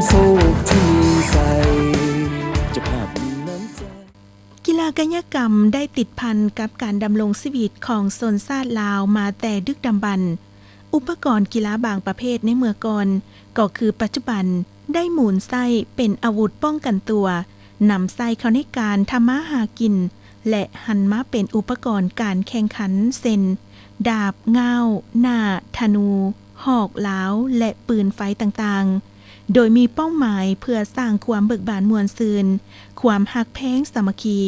ໂຊກທີ່ມີໄຊ ເຈົ້າພາບມີນ້ຳໃຈ. ກິລາກາຍະກຳໄດ້ຕິດພັນກັບການດຳລົງຊີວິດຂອງຊົນຊາດລາວມາແຕ່ດຶກດຳບັນ. ອຸປະກອນກິລາບາງປະເພດໃນເມື່ອກ່ອນ ກໍຄືປັດຈຸບັນໄດ້ໝູນໃຊ້ເປັນອາວຸດປ້ອງກັນຕົວ, ນຳໃຊ້ເຂົ້າໃນການທຳມາຫາກິນ ແລະ ຫັນມາເປັນອຸປະກອນການແຂ່ງຂັນ ເຊັ່ນ ດາບ, ງ່າວ, ໜ້າ, ທະນູ, ຫອກລາວ ແລະ ປືນໄຟຕ່າງໆ, ໂດຍມີເປົ້າໝາຍເພື່ອສ້າງຄວາມເບີກບານມ່ວນຊື່ນ, ຄວາມຮັກແພງສາມັກຄີ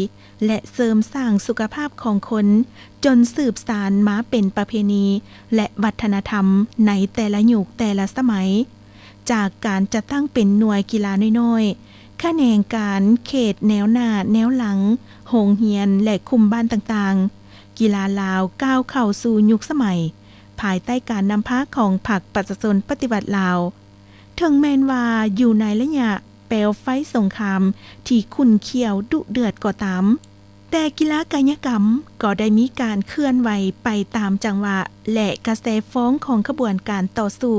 ແລະ ເສີມສ້າງສຸຂະພາບຂອງຄົນ ຈົນສືບສານມາເປັນປະເພນີ ແລະ ວັດທະນະທຳໃນແຕ່ລະຍຸກແຕ່ລະສະໄໝ. ຈາກການຈັດຕັ້ງເປັນໜ່ວຍກິລານ້ອຍໆ, ຂະແໜງການ, ເຂດແນວໜ້າແນວຫຼັງ, ໂຮງຮຽນ ແລະ ຄຸ້ມບ້ານຕ່າງໆ, ກິລາລາວກ້າວເຂົ້າສູ່ຍຸກສະໄໝ ພາຍໃຕ້ການນຳພາຂອງພັກປະຊາຊົນປະຕິວັດລາວ. ເຖິງແມ່ນວ່າຢູ່ໃນໄລຍະແປວໄຟສົງຄາມທີ່ຂຸ້ນຂ້ຽວດຸເດືອດກໍຕາມ, ແຕ່ກິລາກາຍະກຳກໍໄດ້ມີການເຄື່ອນໄຫວໄປຕາມຈັງຫວະ ແລະ ກະແສຟອງຂອງຂະບວນການຕໍ່ສູ້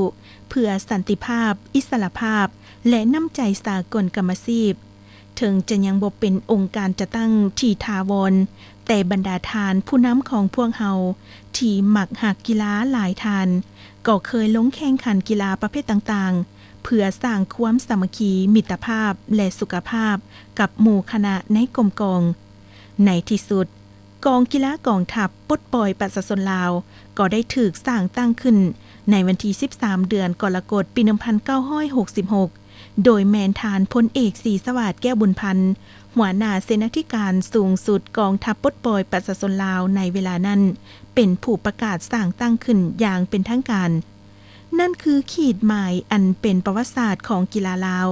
ເພື່ອສັນຕິພາບ, ອິດສະຫຼະພາບ ແລະ ນ້ຳໃຈສາກົນກຳມະຊີບ. ເຖິງຈະຍັງບໍ່ເປັນອົງການຈັດຕັ້ງທີ່ຖາວອນ, ແຕ່ບັນດາທ່ານຜູ້ນຳຂອງພວກເຮົາທີ່ມັກຮັກກິລາຫຼາຍທ່ານ ກໍເຄີຍລົງແຂ່ງຂັນກິລາປະເພດຕ່າງໆ ເພື່ອສ້າງຄວາມສາມັກຄີ, ມິດຕະພາບ ແລະ ສຸຂະພາບກັບໝູ່ຄະນະໃນກົມກອງ. ໃນທີ່ສຸດ, ກອງກິລາກອງທັບປົດປ່ອຍປະຊາຊົນລາວ ກໍໄດ້ຖືກສ້າງຕັ້ງຂຶ້ນໃນວັນທີສິບສາມ ເດືອນກໍລະກົດ ປີໜຶ່ງພັນເກົ້າຮ້ອຍຫົກສິບຫົກ ໂດຍແມ່ນທ່ານພົນເອກ ສີສະຫວາດ ແກ້ວບຸນພັນ ຫົວໜ້າເສນາທິການສູງສຸດກອງທັບປົດປ່ອຍປະຊາຊົນລາວໃນເວລານັ້ນ ເປັນຜູ້ປະກາດສ້າງຕັ້ງຂຶ້ນຢ່າງເປັນທາງການ. ນັ້ນຄືຂີດໝາຍອັນເປັນປະຫວັດສາດຂອງກິລາລາວ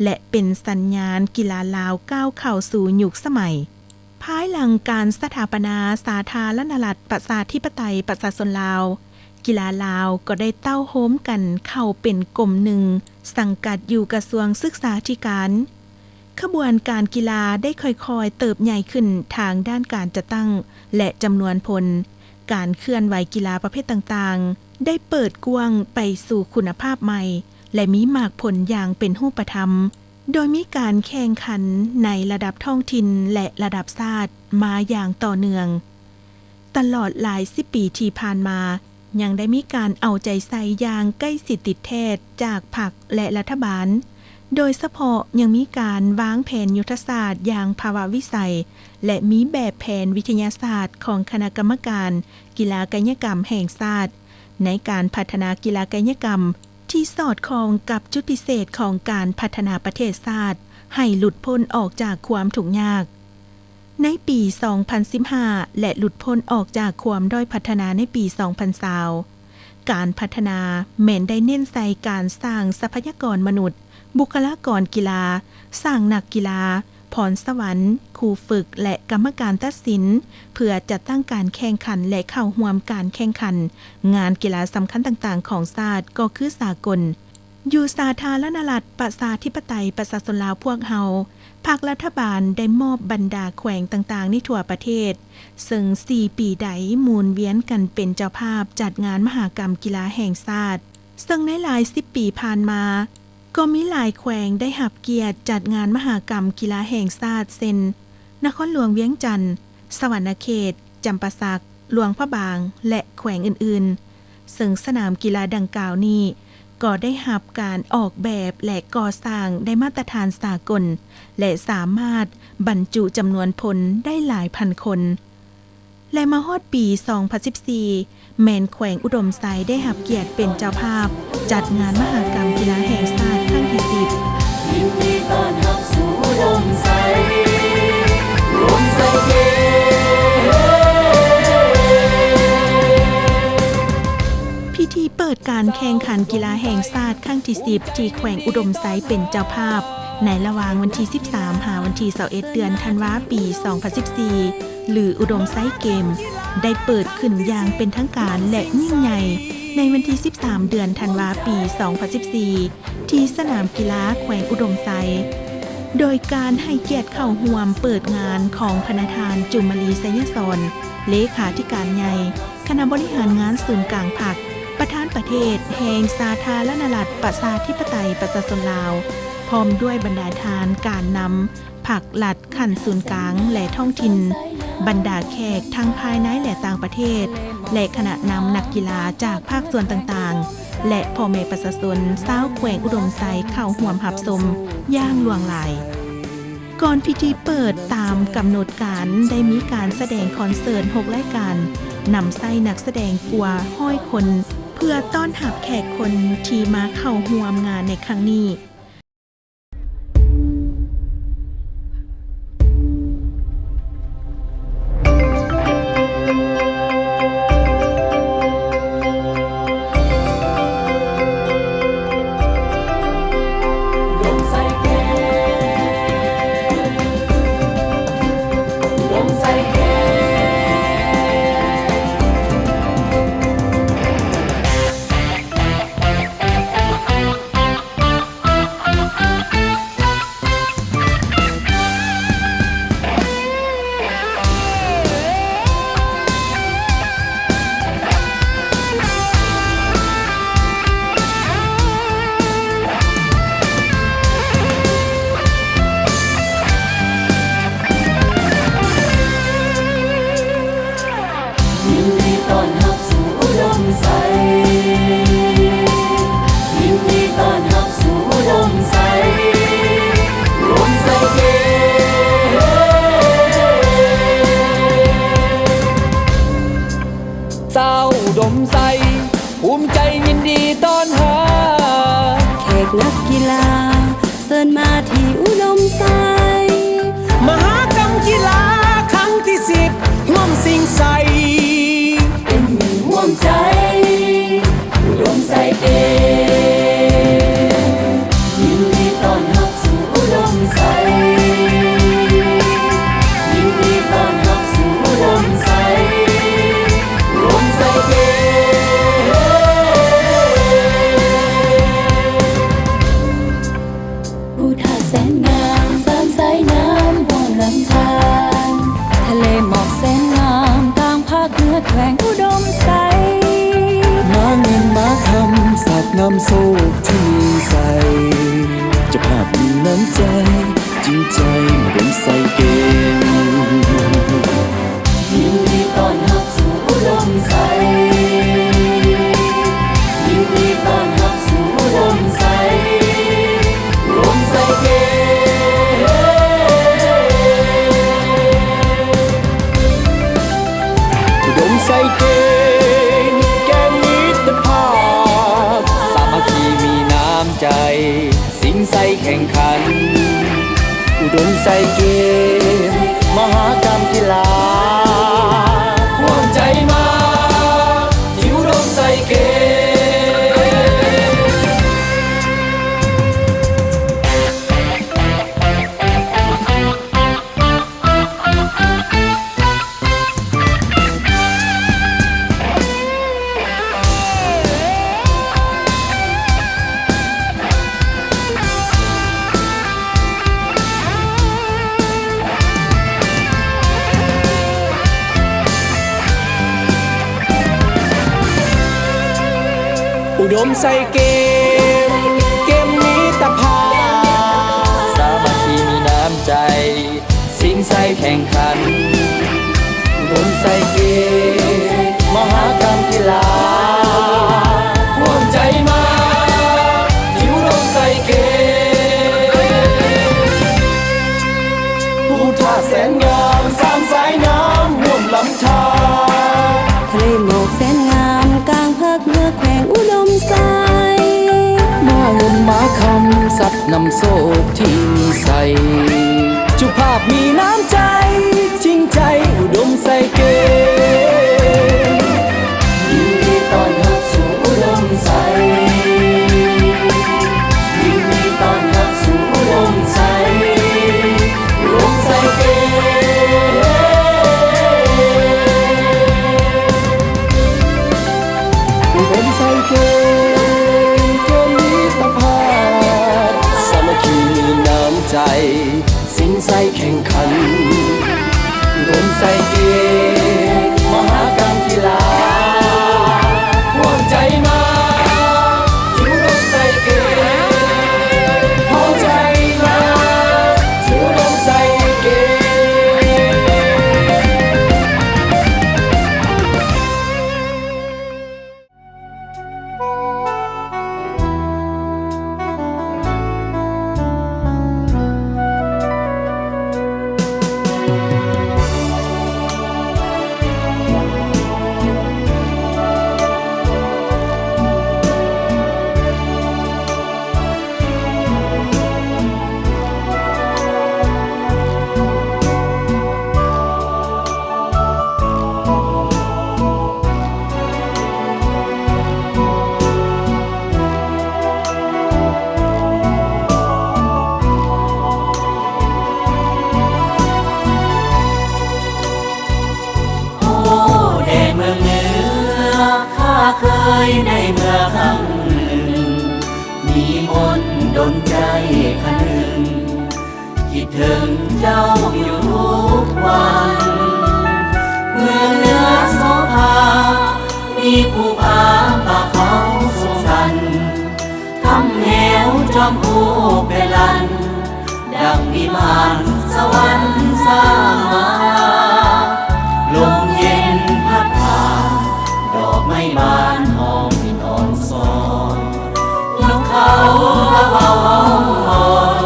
ແລະ ເປັນສັນຍານກິລາລາວກ້າວເຂົ້າສູ່ຍຸກສະໄໝ. ພາຍຫຼັງການສະຖາປະນາສາທາລະນະລັດ ປະຊາທິປະໄຕ ປະຊາຊົນລາວ, ກິລາລາວກໍໄດ້ເຕົ້າໂຮມກັນເຂົ້າເປັນກົມໜຶ່ງ ສັງກັດຢູ່ກະຊວງສຶກສາທິການ. ຂະບວນການກິລາໄດ້ຄ່ອຍໆເຕີບໃຫຍ່ຂຶ້ນທາງດ້ານການຈັດຕັ້ງ ແລະ ຈຳນວນພົນ. ການເຄື່ອນໄຫວກິລາປະເພດຕ່າງໆ ໄດ້ເປີດກວ້າງໄປສູ່ຄຸນນະພາບໃໝ່ ແລະ ມີໝາກຜົນຢ່າງເປັນຮູບປະທຳ. ໂດຍມີການແຂ່ງຂັນໃນລະດັບທ້ອງຖິ່ນ ແລະ ລະດັບຊາດມາຢ່າງຕໍ່ເນື່ອງ. ຕະຫຼອດຫຼາຍສິບປີທີ່ຜ່ານມາ, ຍັງໄດ້ມີການເອົາໃຈໃສ່ຢ່າງໃກ້ຊິດຕິດແທດຈາກພັກ ແລະ ລັດຖະບານ, ໂດຍສະເພາະຍັງມີການວາງແຜນຍຸດທະສາດຢ່າງພາວະວິໄສ ແລະ ມີແບບແຜນວິທະຍາສາດຂອງຄະນະກຳມະການກິລາກາຍະກຳແຫ່ງຊາດ ໃນການພັດທະນາກິລາກາຍະກຳ ທີ່ສອດຄ່ອງກັບຈຸດພິເສດຂອງການພັດທະນາປະເທດຊາດໃຫ້ຫຼຸດພົ້ນອອກຈາກຄວາມທຸກຍາກໃນປີສອງພັນສິບຫ້າ ແລະ ຫຼຸດພົ້ນອອກຈາກຄວາມດ້ອຍພັດທະນາໃນປີສອງພັນຊາວ. ການພັດທະນາແມ່ນໄດ້ເນັ້ນໃສ່ການສ້າງຊັບພະຍາກອນມະນຸດ, ບຸກຄະລາກອນກິລາ, ສ້າງນັກກິລາ, ພອນສະຫວັນ, ຄູຝຶກ ແລະ ກຳມະການຕັດສິນ ເພື່ອຈັດຕັ້ງການແຂ່ງຂັນ ແລະ ເຂົ້າຮ່ວມການແຂ່ງຂັນງານກິລາສຳຄັນຕ່າງໆຂອງຊາດ ກໍຄືສາກົນ. ຢູ່ສາທາລະນະລັດປະຊາທິປະໄຕປະຊາຊົນລາວພວກເຮົາ, ພັກລັດຖະບານໄດ້ມອບບັນດາແຂວງຕ່າງໆໃນທົ່ວປະເທດ, ເຊິ່ງສີ່ປີໃດໝູນວຽນກັນເປັນເຈົ້າພາບຈັດງານມະຫະກຳກິລາແຫ່ງຊາດ, ເຊິ່ງໃນຫຼາຍສິບປີຜ່ານມາ, ກໍມີຫຼາຍແຂວງໄດ້ຮັບກຽດຈັດງານມະຫະກຳກິລາແຫ່ງຊາດ ເຊັ່ນ ນະຄອນຫຼວງວຽງຈັນ, ສະຫວັນນະເຂດ, ຈຳປາສັກ, ຫຼວງພະບາງ ແລະ ແຂວງອື່ນໆ, ເຊິ່ງສະໜາມກິລາດັ່ງກ່າວນີ້ ກໍໄດ້ຮັບການອອກແບບ ແລະ ກໍ່ສ້າງໄດ້ມາດຕະຖານສາກົນ ແລະ ສາມາດບັນຈຸຈຳນວນພົນໄດ້ຫຼາຍພັນຄົນ. ແລະ ມາຮອດປີສອງພັນສິບສີ່ ແມ່ນແຂວງອຸດົມໄຊໄດ້ຮັບກຽດເປັນເຈົ້າພາບຈັດງານມະຫະກຳກິລາແຫ່ງຊາດຄັ້ງທີສິບ. ຍິນດີຕ້ອນຮັບສູ່ອຸດົມໄຊ ອຸດົມໄຊເກມ. ພິທີເປີດການແຂ່ງຂັນກິລາແຫ່ງຊາດຄັ້ງທີສິບ ທີ່ແຂວງອຸດົມໄຊເປັນເຈົ້າພາບ ໃນລະຫວ່າງວັນທີສິບສາມ ຫາວັນທີຊາວເອັດ ເດືອນທັນວາ ປີສອງພັນສິບສີ່ ຫຼື ອຸດົມໄຊເກມ ໄດ້ເປີດຂຶ້ນຢ່າງເປັນທາງການ ແລະ ຍິ່ງໃຫຍ່ ໃນວັນທີສິບສາມ ເດືອນທັນວາ ປີສອງພັນສິບສີ່ ທີ່ສະໜາມກິລາແຂວງອຸດົມໄຊ, ໂດຍການໃຫ້ກຽດເຂົ້າຮ່ວມເປີດງານຂອງພະນະທ່ານ ຈູມມະລີ ໄຊຍະສອນ ເລຂາທິການໃຫຍ່ຄະນະບໍລິຫານງານສູນກາງພັກ, ທ່ານປະເທດແຫ່ງສາທາລະນະລັດ ປະຊາທິປະໄຕ ປະຊາຊົນລາວ ພ້ອມດ້ວຍບັນດາທ່ານການນຳພັກລັດຂັ້ນສູນກາງ ແລະ ທ້ອງຖິ່ນ, ບັນດາແຂກທັງພາຍໃນ ແລະ ຕ່າງປະເທດ ແລະ ຄະນະນຳນັກກິລາຈາກພາກສ່ວນຕ່າງໆ ແລະ ພໍ່ແມ່ປະຊາຊົນຊາວແຂວງອຸດົມໄຊ ເຂົ້າຮ່ວມຮັບຊົມຢ່າງຫຼວງຫຼາຍ. ກ່ອນພິທີເປີດຕາມກຳນົດການ ໄດ້ມີການສະແດງຄອນເສີດຫົກລາຍການ, ນຳໃຊ້ນັກສະແດງກວ່າຮ້ອຍຄົນ ເພື່ອຕ້ອນຮັບແຂກຄົນທີ່ມາເຂົ້າຮ່ວມງານໃນຄັ້ງນີ້. ຍິນດີຕ້ອນຮັບສູ່ອຸດົມໄຊ ຍິນດີຕ້ອນຮັບສູ່ອຸດົມໄຊ ອຸດົມໄຊເກມ. ຊາວອຸດົມໄຊ ພູມໃຈຍິນດີຕ້ອນຮັບ ແຂກນັກກິລາ ເຊີນມາທີ່ອຸດົມໄຊ ມະຫາກຳກິລາຄັ້ງທີສິບ ຮ່ວມຊິງໄຊ ເປັນຮ່ວມໃຈ ອຸດົມໄຊເກມ ຍິນດີຕ້ອນຮັບສູ່ອຸດົມໄຊ ຍິນດີຕ້ອນຮັບສູ່ອຸດົມໄຊ ອຸດົມໄຊເກມ. ພູທາດແສນງາມ ສາມສາຍນ້ຳຮ່ວມລຳທານ ທະເລໝອກແສນງາມ ກາງພາກເໜືອແຂວງອຸດົມໄຊ ມາເງິນມາຄຳ ຊັບນ້ຳໂຊກທີ່ມີໃສ ເຈົ້າພາບມີນ້ຳໃຈ ຈິງໃຈ ອຸດົມໄຊເກມ. ຍິນດີຕ້ອນຮັບສູ່ອຸດົມໄຊ ຍິນດີຕ້ອນຮັບສູ່ອຸດົມໄຊ ອຸດົມໄຊເກມ ອຸດົມໄຊເກມ ແກ່ນມິດຕະພາບ ສາມັກຄີມີນ້ຳໃຈ ຊິງໄຊແຂ່ງຂັນ ອຸດົມໄຊເກມ ມະຫາກຳກິລາ ຮ່ວມໃຈມາທີ່ອຸດົມໄຊເກມ. ອຸດົມໄຊເກມ ເກມມິດຕະພາບ ສາມັກຄີມີນ້ຳໃຈ ຊິງໄຊແຂ່ງຂັນ ອຸດົມໄຊເກມ ມະຫາກຳກິລາ ຮ່ວມໃຈມາທີ່ອຸດົມໄຊເກມ ພູທາດແສນງາມ ສາມສາຍນ້ຳຮ່ວມລຳທານ ທະເລໝອກແສນງາມ ກາງພາກເໜືອແຂວງອຸດົມໄຊ ມາເງິນມາຄຳ ຊັບນ້ຳໂຊກທີ່ມີໃສ ເຈົ້າພາບມີນ້ຳໃຈ ຈິງໃຈ ອຸດົມໄຊເກມ ຍິນດີຕ້ອນຮັບສູ່ອຸດົມໄຊ ຍິນດີຕ້ອນຮັບສູ່ອຸດົມໄຊ ອຸດົມໄຊເກມ ອຸດົມໄຊເກມ ເກມມິດຕະພາບ ສາມັກຄີມີນ້ຳໃຈ ຊິງໄຊແຂ່ງຂັນ ອຸດົມໄຊເກມ ມະຫາກຳກິລາ ຮ່ວມໃຈມາ ໃນເມື່ອຄັ້ງໜຶ່ງ ມີມົນດົນໃຈຂະນຶງ ຄິດເຖິງເຈົ້າຢູ່ທຸກວັນ ເມື່ອເໜືອໂສພາ ມີພູຜາປ່າເຂົາສູງຊັນ ຖ້ຳເຫວຈອມພູເປັນລານ ດັ່ງວິມານສະຫວັນສ້າງມາ ລົມເຢັນພັດຜ່ານ ດອກໄມ້ບານຫອມກິ່ນອ່ອນຊອນ ນົກເຂົາລະເວົ້າຮ້ອງຮອນ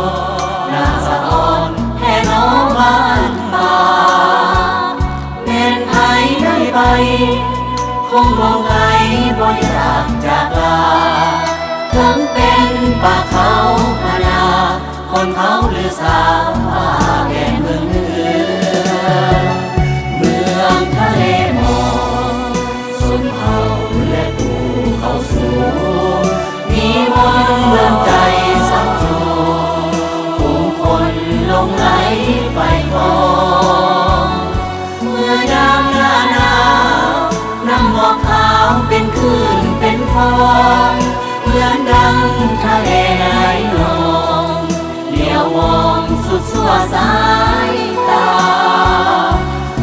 ໜ້າສະອອນແທ້ໜໍບ້ານປ່າ ແມ່ນໃຜໄດ້ໄປ ຄົງບໍ່ໄກບໍ່ຢາກຈາກລາ ເຖິງເປັນປ່າເຂົາພະນາ ຄົນເຂົາລືສາວ່າແກ່ນເມືອງເໜືອ ເມືອງທະເລໝອກ ຊົນເຜົ່າແລະພູເຂົາສູງ ມີມົນເມືອງໃຈສັກຈວງ ຝູງຄົນຫຼົງໄຫຼໃຝ່ຄອງ ເມື່ອຍາມໜ້າໜາວ ນ້ຳໝອກຂາວເປັນຄື້ນເປັນຟອງ ເໝືອນດັ່ງທະເລໄຫຼນອງ ຫຼຽວມອງສຸດຊົ່ວສາຍຕາ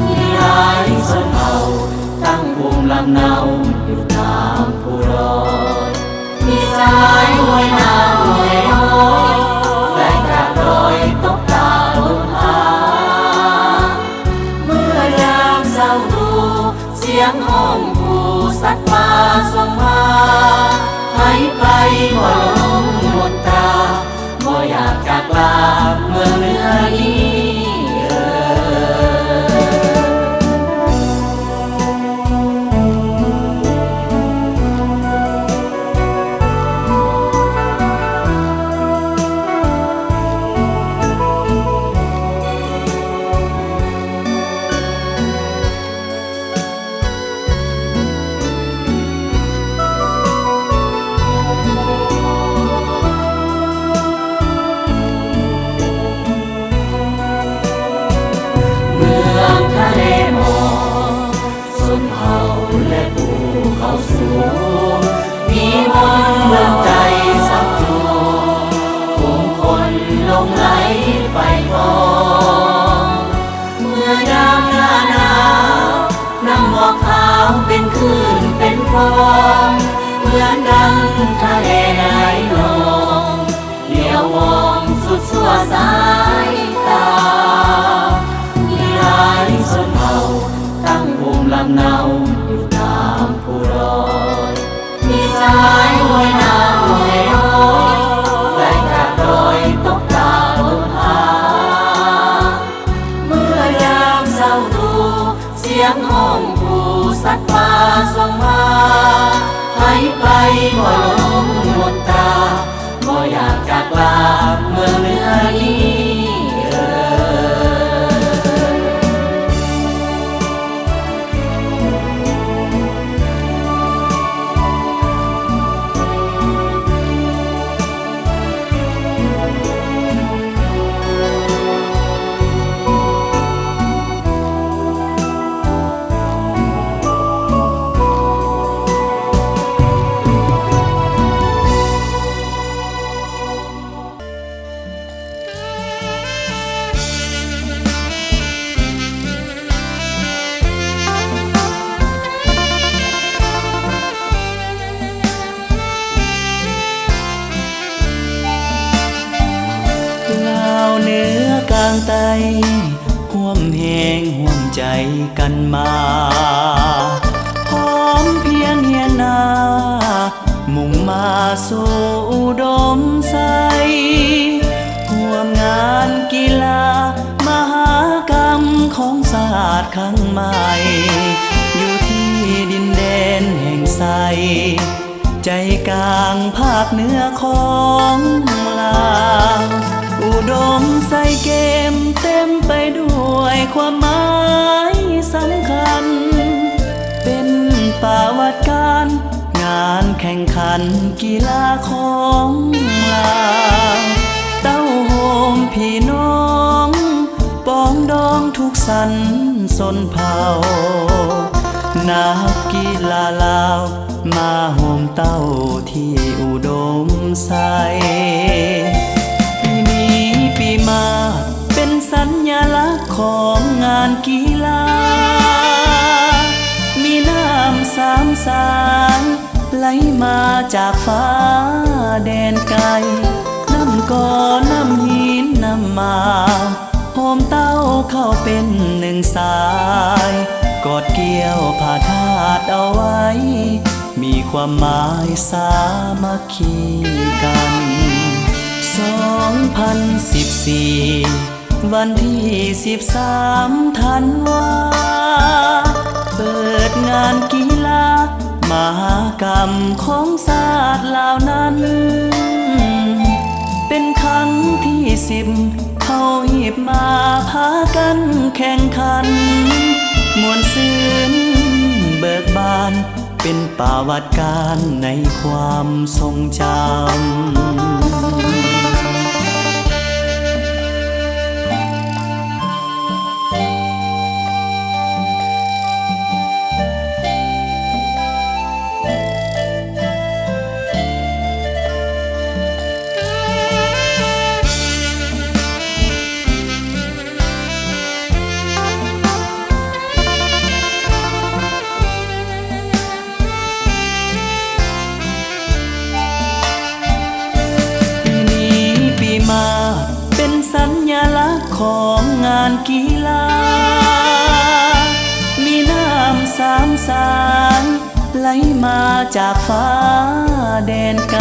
ມີຫຼາຍຊົນເຜົ່າ ຕັ້ງພູມລຳເນົາຢູ່ຕາມພູດອຍ ມີສາຍຫ້ວຍນ້ຳໄຫຼຍ້ອຍ ໄຫຼຈາກດອຍຕົກຕາລົງຫາ ເມື່ອຍາມເຊົ້າດູ ສຽງຮ້ອງຜູ້ສັດປ່າສົ່ງມາ ໃຜໄປກໍຫຼົງມົນຕາ ບໍ່ຢາກຈາກລາເມືອງເໜືອນີ້ເອີຍ. ເມືອງທະເລໝອກ ຊົນເຜົ່າແລະພູເຂົາສູງ ມີມົນເມືອງໃຈສັກຈວງ ຝູງຄົນຫຼົງໄຫຼໃຝ່ຄອງ ເມື່ອຍາມໜ້າໜາວ ນ້ຳໝອກຂາວເປັນຄື້ນເປັນຟອງ ເໝືອນດັ່ງທະເລໄຫຼນອງ ຫຼຽວມອງສຸດຊົ່ວສາຍຕາ ມີຫຼາຍຊົນເຜົ່າ ຕັ້ງພູມລຳເນົາຢູ່ຕາມພູດອຍ ມີສາຍຫ້ວຍນ້ຳໄຫຼຍ້ອຍ ໄຫຼຈາກດອຍຕົກຕາລົງຫາ ເມື່ອຍາມເຊົ້າດູ ສຽງຮ້ອງຜູ້ສັດປ່າສົ່ງມາ ໃຜໄປກໍຫຼົງມົນຕາ ບໍ່ຢາກຈາກລາເມືອງເໜືອນີ້ເອີຍ. ລາວເໜືອກາງໃຕ້ ຮ່ວມແຮງຮ່ວມໃຈກັນມາ ພ້ອມພຽງຮຽນໜ້າ ມຸ່ງມາສູ່ອຸດົມໄຊ ຮ່ວມງານກິລາມະຫາກຳຂອງຊາດຄັ້ງໃໝ່ ຢູ່ທີ່ດິນແດນແຫ່ງໄຊ ໃຈກາງພາກເໜືອຂອງລາວ ອຸດົມໄຊເກມເຕັມໄປດ້ວຍຄວາມໝາຍສຳຄັນ ເປັນປະຫວັດການ ງານແຂ່ງຂັນກິລາຂອງລາວ ເຕົ້າໂຮມພີ່ນ້ອງ ປອງດອງທຸກຊັ້ນຊົນເຜົ່າ ນັກກິລາລາວ ມາໂຮມເຕົ້າທີ່ອຸດົມໄຊ. ປີນີ້ປີມາເປັນສັນຍະລັກຂອງງານກິລາ, ມີນ້ຳສາມສາຍໄຫຼມາຈາກຟ້າແດນໄກ, ນ້ຳກໍນ້ຳຫີນນ້ຳໝາກ ໂຮມເຕົ້າເຂົ້າເປັນໜຶ່ງສາຍ, ກອດກ່ຽວພະທາດເອົາໄວ້ ມີຄວາມໝາຍສາມັກຄີກັນ. ສອງພັນສິບສີ່ ວັນທີສິບສາມທັນວາ ເປີດງານກິລາມະຫະກຳຂອງຊາດລາວນັ້ນ ເປັນຄັ້ງທີສິບ ເຮົາຮີບມາພາກັນແຂ່ງຂັນ ມ່ວນຊື່ນເບີກບານ ເປັນປະຫວັດການໃນຄວາມຊົງຈຳ. ປີນີ້ປີມາເປັນສັນຍະລັກຂອງງານກິລາ, ມີນ້ຳສາມສາຍໄຫຼມາຈາກຟ້າແດນໄກ,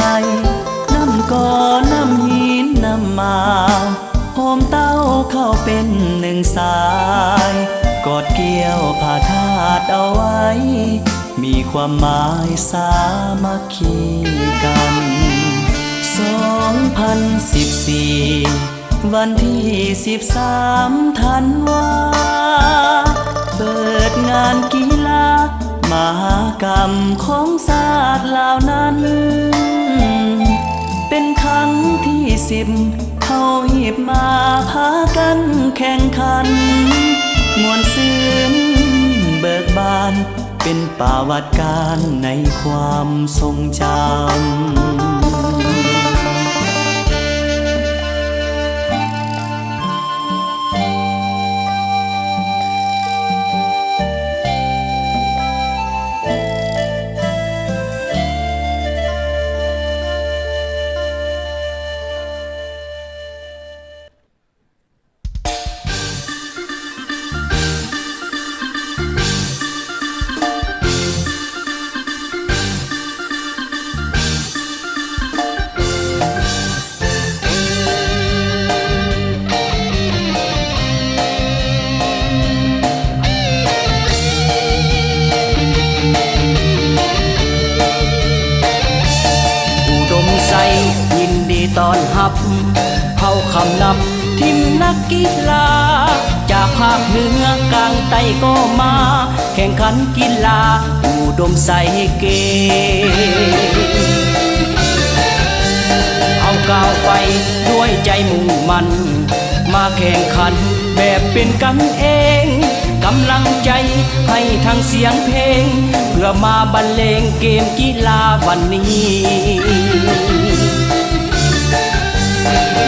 ນ້ຳກໍນ້ຳຫີນນ້ຳໝາກ ໂຮມເຕົ້າເຂົ້າເປັນໜຶ່ງສາຍ, ກອດກ່ຽວພະທາດເອົາໄວ້ ມີຄວາມໝາຍສາມັກຄີກັນ. ສອງພັນສິບສີ່ ວັນທີສິບສາມທັນວາ ເປີດງານກິລາມະຫະກຳຂອງຊາດລາວນັ້ນ ເປັນຄັ້ງທີສິບ ເຮົາຮີບມາພາກັນແຂ່ງຂັນ ມ່ວນຊື່ນເບີກບານ ເປັນປະຫວັດການໃນຄວາມຊົງຈຳ. ອຸດົມໄຊຍິນດີຕ້ອນຮັບ ເຜົ່າຄຳນຳ ທີມນັກກິລາ ຈາກພາກເໜືອກາງໃຕ້ກໍມາ ແຂ່ງຂັນກິລາອຸດົມໄຊເກມ. ເຮົາກ້າວໄປດ້ວຍໃຈມຸ່ງໝັ້ນ ມາແຂ່ງຂັນແບບເປັນກັນເອງ, ກຳລັງໃຈໃຫ້ທັງສຽງເພງ ເພື່ອມາບັນເລງເກມກິລາວັນນີ້.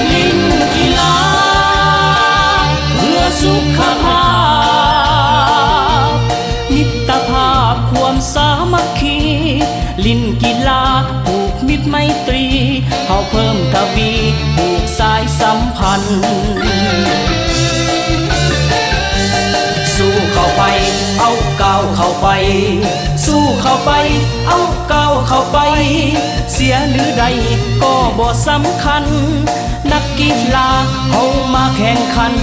ຫຼິ້ນກິລາເພື່ອສຸຂະພາບ, ມິດຕະພາບຄວາມສາມັກຄີ, ຫຼິ້ນກິລາຜູກມິດໄມຕຣີ, ເຮົາເພີ່ມທະວີຜູກສາຍສຳພັນ. ສູ້ເຂົ້າໄປ, ເອົາກ້າວເຂົ້າໄປ, ສູ້ເຂົ້າໄປ, ເອົາກ້າວເຂົ້າໄປ, ເສຍຫຼືໄດ້ກໍບໍ່ສຳຄັນ. ນັກກິລາເຮົາມາແຂ່ງຂັນ,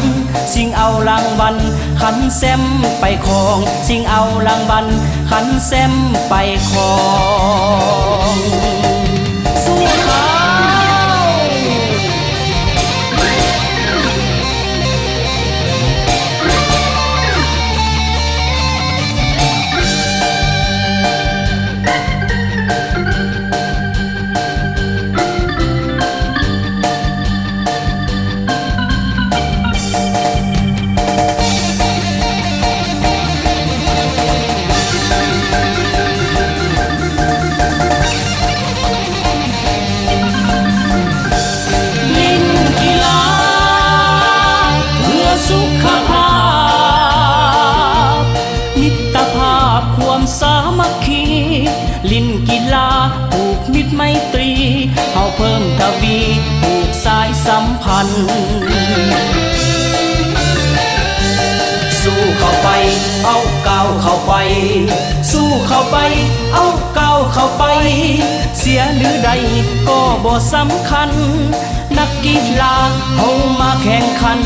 ຊິງເອົາລາງວັນຄັນແຊ້ມໄປຄອງ, ຊິງເອົາລາງວັນຄັນແຊ້ມໄປຄອງ. ສູ້ເຂົ້າ! ສຳພັນ. ສູ້ເຂົ້າໄປ ເອົາກ້າວເຂົ້າໄປ, ສູ້ເຂົ້າໄປ ເອົາກ້າວເຂົ້າໄປ, ເສຍຫຼືໄດ້ກໍບໍ່ສຳຄັນ, ນັກກິລາເຮົາມາແຂ່ງຂັນ,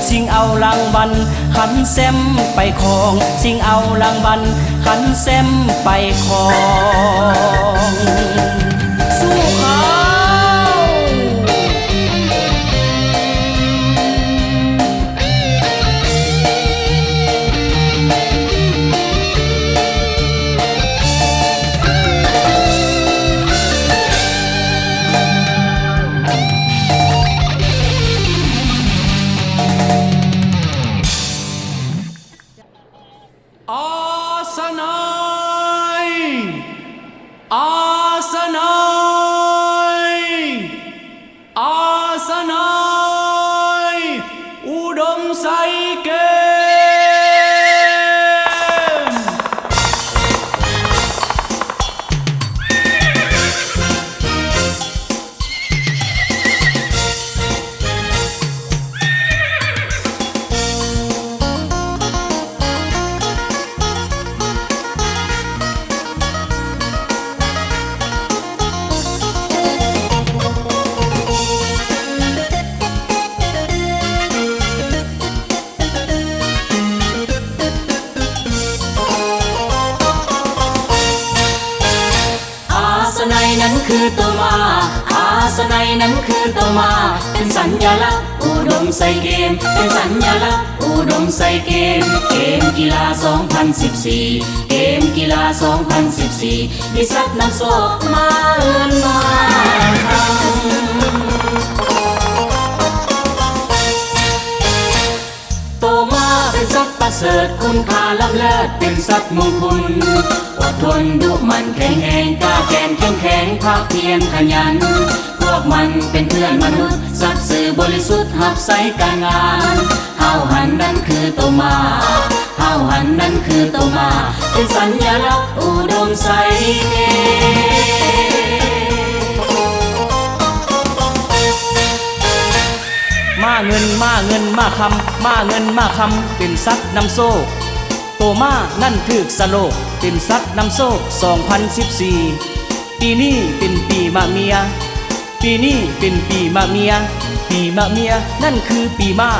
ຊິງເອົາລາງວັນຄັນແຊ້ມໄປຄອງ, ຊິງເອົາລາງວັນຄັນແຊ້ມໄປຄອງ. ສູ້ເຂົ້າ. ອາສະໄນ ອາສະໄນ ອາສະໄນ ອຸດົມໄຊເກມ. ອາສະໄນນັ້ນຄືໂຕມ້າ, ອາສະໄນນັ້ນຄືໂຕມ້າ, ເປັນສັນຍະລັກອຸດົມໄຊເກມ, ເປັນສັນຍະລັກອຸດົມໄຊເກມ, ເກມກິລາສອງພັນສິບສີ່, ເກມກິລາສອງພັນສິບສີ່ ມີສັດນຳໂຊກມາເຮືອນມາຄຳ. ໂຕມ້າເປັນສັດປະເສີດ, ຄຸນຄ່າລ້ຳເລີດ, ເປັນສັດມຸງຄຸນ, ອົດທົນ, ດຸໝັ່ນ, ແຂງແຮງ, ກ້າແກ່ນ, ເຂັ້ມແຂງ, ພາກພຽນ, ຂະຫຍັນ. ພວກມັນເປັນເພື່ອນມະນຸດ, ສັດຊື່ບໍລິສຸດ, ຮັບໃຊ້ການງານ. ເຮົາຫັ້ນນັ້ນຄືໂຕມ້າ, ເຮົາຫັ້ນນັ້ນຄືໂຕມ້າ, ເປັນສັນຍະລັກອຸດົມໄຊເກມ. ມ້າເງິນ ມ້າເງິນ ມ້າຄຳ, ມ້າເງິນ ມ້າຄຳ ເປັນສັດນຳໂຊກ. ໂຕມ້ານັ້ນຖືກສະໂລກ ເປັນສັດນຳໂຊກ ສອງພັນສິບສີ່. ປີນີ້ເປັນປີມະເມຍ, ປີນີ້ເປັນປີມະເມຍ, ປີມະເມຍນັ້ນຄືປີມ້າ.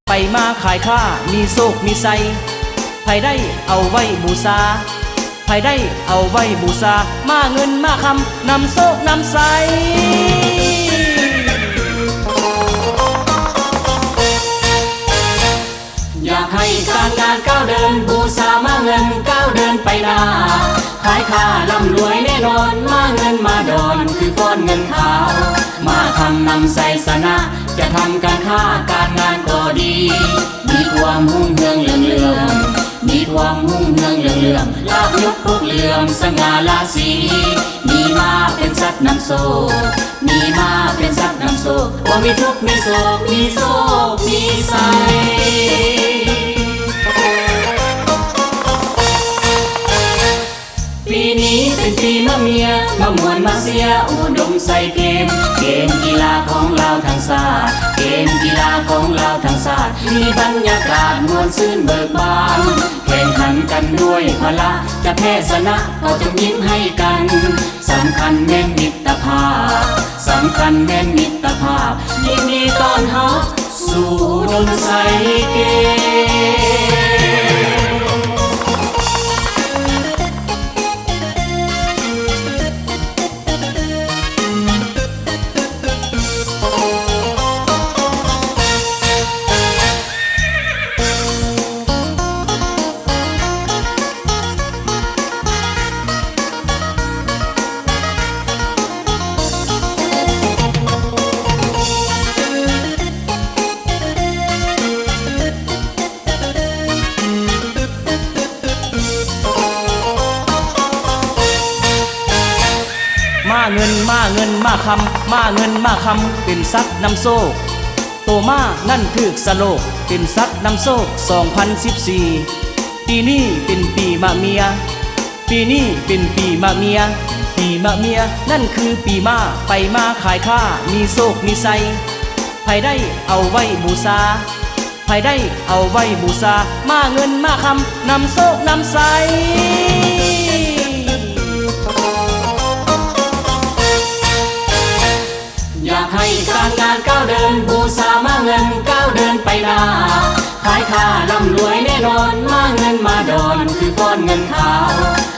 ໄປມາຂາຍຄ້າມີໂຊກມີໄຊ, ໃຜໄດ້ເອົາໄວ້ບູຊາ, ໃຜໄດ້ເອົາໄວ້ບູຊາ, ມ້າເງິນມ້າຄຳນຳໂຊກນຳໄຊ. ຢາກໃຫ້ການງານກ້າວເດີນ, ບູຊາມ້າເງິນກ້າວເດີນໄປໜ້າ, ຂາຍຄ້າລ່ຳລວຍແນ່ນອນ, ມ້າເງິນມ້າດອນຄືກ້ອນເງິນຂາວ, ມ້າຄຳນຳໄຊຊະນະ, ຈະທຳການຄ້າການງານກໍດີ, ມີຄວາມຮຸ່ງເຮືອງເຫຼືອງເຫຼືອມ, ມີຄວາມຮຸ່ງເຮືອງເຫຼືອງເຫຼືອມ, ລາບຍົດປົກເຫຼືອມສະຫງ່າລາສີ, ມີມ້າເປັນສັດນຳໂຊກ, ມີມ້າເປັນສັດນຳໂຊກ, ບໍ່ມີທຸກມີໂສກ, ມີໂຊກມີໄຊ. ປີນີ້ເປັນປີມະເມຍ, ມາມ່ວນມາເຊຍອຸດົມໄຊເກມ, ເກມກິລາຂອງລາວທັງຊາດ, ເກມກິລາຂອງລາວທັງຊາດ, ມີບັນຍາກາດມ່ວນຊື່ນເບີກບານ, ແຂ່ງຂັນກັນດ້ວຍພະລະ, ຈະແພ້ຊະນະກໍຈົ່ງຍິ້ມໃຫ້ກັນ, ສຳຄັນແມ່ນມິດຕະພາບ, ສຳຄັນແມ່ນມິດຕະພາບ, ຍິນດີຕ້ອນຮັບ ສູ່ອຸດົມໄຊເກມ. ມ້າເງິນ ມ້າເງິນ ມ້າຄຳ, ມ້າເງິນ ມ້າຄຳ ເປັນສັດນຳໂຊກ. ໂຕມ້ານັ້ນຖືກສະໂລກ ເປັນສັດນຳໂຊກ ສອງພັນສິບສີ່. ປີນີ້ເປັນປີມະເມຍ, ປີນີ້ເປັນປີມະເມຍ, ປີມະເມຍນັ້ນຄືປີມ້າ, ໄປມາຂາຍຄ້າ ມີໂຊກມີໄຊ. ໃຜໄດ້ເອົາໄວ້ບູຊາ ໃຜໄດ້ເອົາໄວ້ບູຊາ ມ້າເງິນມ້າຄຳ ນຳໂຊກນຳໄຊ. ຢາກໃຫ້ການງານກ້າວເດີນ ບູຊາມ້າເງິນກ້າວເດີນໄປໜ້າ ຂາຍຂ້າລ່ຳລວຍແນ່ນອນ ມ້າເງິນມ້າດອນ ຄືກ້ອນເງິນຂາວ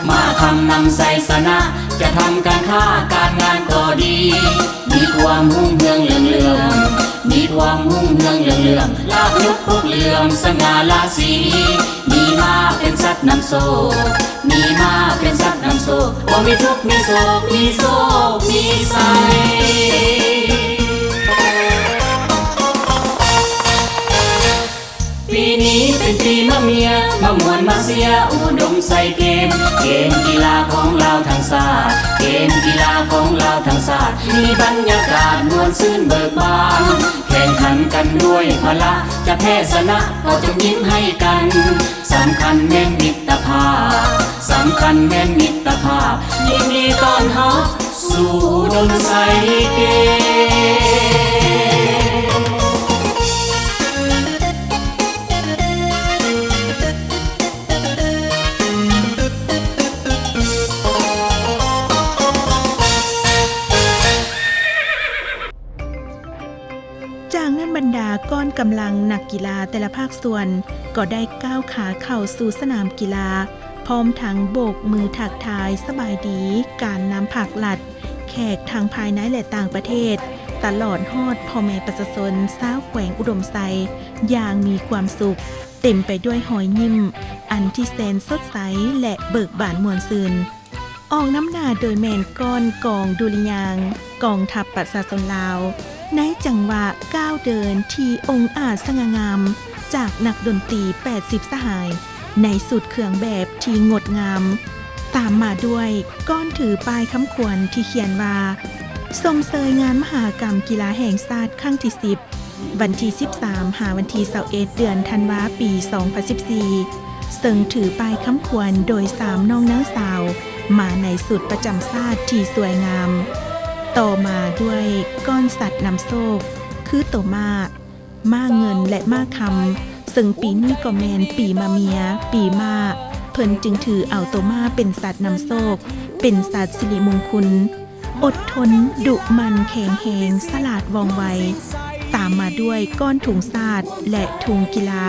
ມ້າຄຳນຳໄຊຊະນະ ຈະທຳການຄ້າການງານກໍດີ ມີຄວາມຮຸ່ງເຮືອງເຫຼືອງເຫຼືອມ ມີຄວາມຮຸ່ງເຮືອງເຫຼືອງເຫຼືອມ ລາບຍົດປົກເຫຼືອມ ສະຫງ່າລາສີ ມີມ້າເປັນສັດນຳໂຊກ ມີມ້າເປັນສັດນຳໂຊກ ບໍ່ມີທຸກມີໂສກ ມີໂຊກມີໄຊ. ປີນີ້ເປັນປີມະເມຍ ມາມ່ວນມາເຊຍ ອຸດົມໄຊເກມ ເກມກິລາຂອງລາວທັງຊາດ ເກມກິລາຂອງລາວທັງຊາດ ມີບັນຍາກາດມ່ວນຊື່ນເບີກບານ ແຂ່ງຂັນກັນດ້ວຍພະລະ ຈະແພ້ຊະນະກໍຈົ່ງຍິ້ມໃຫ້ກັນ ສຳຄັນແມ່ນມິດຕະພາບ ສຳຄັນແມ່ນມິດຕະພາບ ຍິນດີຕ້ອນຮັບ ສູ່ອຸດົມໄຊເກມ. ຈາກນັ້ນບັນດາກ້ອນກຳລັງນັກກິລາແຕ່ລະພາກສ່ວນ ກໍໄດ້ກ້າວຂາເຂົ້າສູ່ສະໜາມກິລາ ພ້ອມທັງໂບກມືທັກທາຍສະບາຍດີການນຳພັກລັດ ແຂກທັງພາຍໃນ ແລະ ຕ່າງປະເທດ ຕະຫຼອດຮອດພໍ່ແມ່ປະຊາຊົນຊາວແຂວງອຸດົມໄຊ ຢ່າງມີຄວາມສຸກ ເຕັມໄປດ້ວຍຮອຍຍິ້ມ ອັນທີ່ແສນສົດໃສ ແລະ ເບີກບານມ່ວນຊື່ນ. ອອກນຳໜ້າໂດຍແມ່ນກ້ອນກອງດຸລິຍາງກອງທັບປະຊາຊົນລາວ ໃນຈັງຫວະກ້າວເດີນທີ່ອົງອາດສະຫງ່າງາມ ຈາກນັກດົນຕີແປດສິບສະຫາຍ ໃນຊຸດເຄື່ອງແບບທີ່ງົດງາມ ຕາມມາດ້ວຍກ້ອນຖືປ້າຍຄຳຂວັນທີ່ຂຽນວ່າ ຊົມເຊີຍງານມະຫະກຳກິລາແຫ່ງຊາດຄັ້ງທີສິບ ວັນທີສິບສາມ ຫາວັນທີຊາວເອັດ ເດືອນທັນວາ ປີສອງພັນສິບສີ່ ເຊິ່ງຖືປ້າຍຄຳຂວັນໂດຍສາມນ້ອງນາງສາວ ມາໃນຊຸດປະຈຳຊາດທີ່ສວຍງາມ ຕໍ່ມາດ້ວຍກ້ອນສັດນຳໂຊກ ຄືໂຕມ້າ ມ້າເງິນ ແລະ ມ້າຄຳ ເຊິ່ງປີນີ້ກໍແມ່ນປີມະເມຍ ປີມ້າ ເພິ່ນຈຶ່ງຖືເອົາໂຕມ້າເປັນສັດນຳໂຊກ ເປັນສັດສິລິມຸງຄຸນ ອົດທົນ ດຸໝັ່ນ ແຂງແຮງ ສະຫຼາດ ວ່ອງໄວ ຕາມມາດ້ວຍກ້ອນທຸງຊາດ ແລະ ທຸງກິລາ